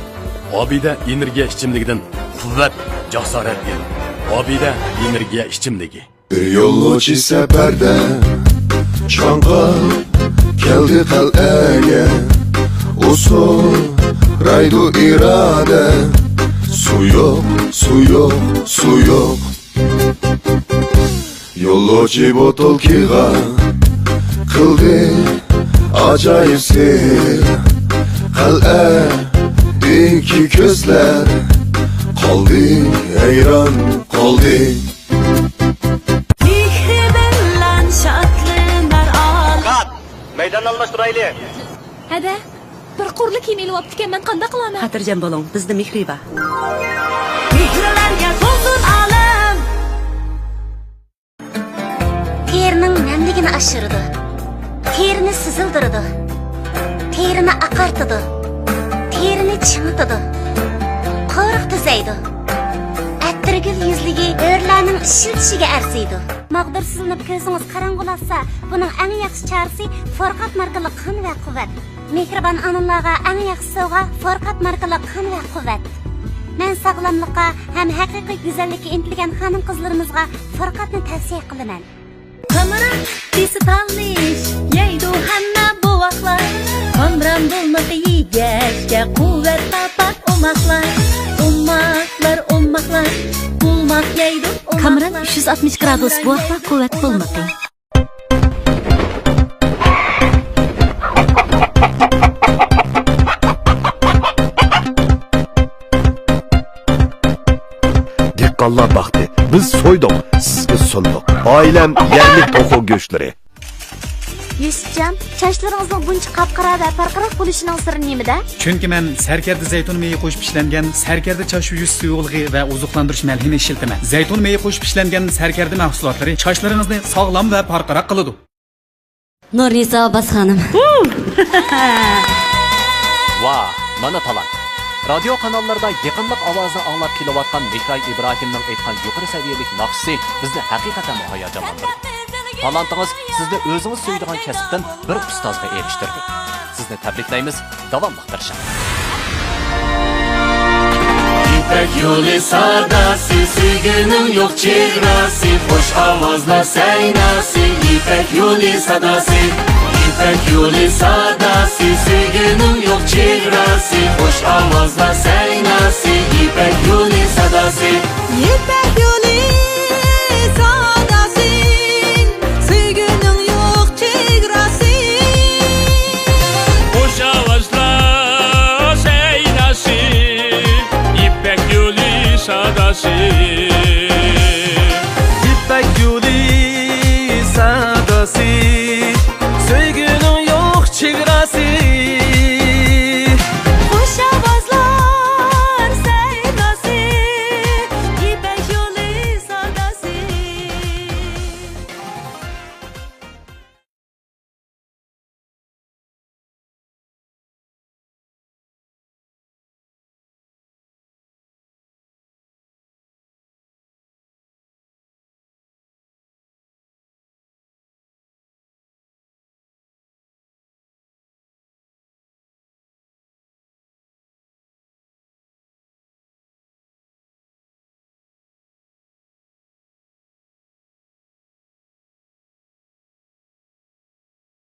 ئابىدە ئېنېرگىيە ئىچىملىكىدىن قۇۋۋەت، جاسارەت ئېلىڭ. ئابىدە ئېنېرگىيە ئىچىملىكى. بىر يولۇچى سەپەردە چاڭقاپ كەلدى قەلئەگە. ئۇسسۇرايدۇ ئىرادە، سۇ يوق، سۇ يوق، سۇ يوق. يولۇچى بوتۇلكىغا قىلدى ئاجايىپ سېھىر. قەلئەدىكى كۆزلەر قالدى ھەيران، قالدى. مېھرى بىلەن شادلىنار ئالەم. مەيداننى ئالماشتۇرايلى. ھەدە، بىر قۇرلا كىيىم ئېلىۋاپتىكەنمەن، قانداق قىلارمەن؟ خاتىرجەم بولۇڭ، بىزدە مېھرى بار. مېھرىلەرگە توزۇن ئالەم. تېرىنىڭ نەملىكىنى ئاشۇرىدۇ. تېرىنى سۈزۈلدۈرىدۇ. تېرىنى ئاقارتىدۇ. تېرىنى چىڭىتىدۇ. قورۇق تۈزەيدۇ. ئەتىرگۈل يۈزلۈكى ھۆرلەرنىڭ ئىشلىتىشىگە ئەرزىيدۇ. ماغدۇرسىزلىنىپ كۆزىڭىز قاراڭغۇلاشسا، بۇنىڭ ئەڭ ياخشى چارىسى فورقات ماركىلىق قان ۋە قۇۋۋەت. مېھرىبان ئانىلارغا ئەڭ ياخشى سوۋغا فورقات ماركىلىق قان ۋە قۇۋۋەت. مەن ساغلاملىققا ھەم ھەقىقىي گۈزەللىككە ئىنتىلگەن خانىم-قىزلىرىمىزغا فورقاتنى تەۋسىيە قىلىمەن. قامران دېسى تالمىش يەيدۇ ھەممە بوۋاقلار. قامران بولمىقى يېگەچكە قۇۋۋەت تاپار ئوماقلار. ئوماقلار، ئوماقلار، ئوماق يەيدۇ ئوماقلار. قامران ئۈچ يۈز ئاتمىش گرادۇس بوۋاقلار قۇۋۋەت بولمىقى. دېھقانلار باقتى، بىز سويدۇق، سىزگە سۇندۇق. ئائىلەم يەرلىك توخۇ گۆشلىرى. يۈسۈپجان، چاچلىرىڭىزنىڭ بۇنچە قاپقارا ۋە پارقىراق بولۇشىنىڭ سىرى نېمىدە؟ چۈنكى مەن سەركەردە زەيتۇن مېيى قوشۇپ ئىشلەنگەن سەركەردە چاچ يۇيۇش سۇيۇقلۇقى ۋە ئوزۇقلاندۇرۇش مەلھىمى ئىشلىتىمەن. زەيتۇن مېيى قوشۇپ ئىشلەنگەن سەركەردە مەھسۇلاتلىرى چاچلىرىڭىزنى ساغلام ۋە پارقىراق قىلىدۇ. نۇرنىسا ئابباس خانىم. ۋاھ، مانا تالانت! رادىيو قاناللىرىدا يېقىملىق ئاۋازنى ئاڭلاپ كېلىۋاتقان مېھراي ئىبراھىمنىڭ ئېيتقان يۇقىرى سەۋىيەلىك ناخشىسى بىزنى ھەقىقەتەنمۇ ھاياجانلاندۇردى. تالانتىڭىز سىزنى ئۆزىڭىز سۆيىدىغان كەسىپتىن بىر ئۇستازغا ئېرىشتۈردى. سىزنى تەبرىكلەيمىز، داۋاملىق تىرىشىڭ. يىپەك يولى ساداسى، سۆيگۈنىڭ يوق چېگراسى، خۇش ئاۋازلار سەيناسى، يىپەك يولى ساداسى. يىپەك يولى ساداسى، سۆيگۈنىڭ يوق چېگراسى، خۇش ئاۋازلار سەيناسى، يىپەك يولى ساداسى. يىپەك يولى ساداسى، سۆيگۈنىڭ يوق چېگراسى. خۇش ئاۋازلار سەيناسى، يىپەك يولى ساداسى. يىپەك يولى ساداسى، سۆيگۈنىڭ يوق چېگراسى.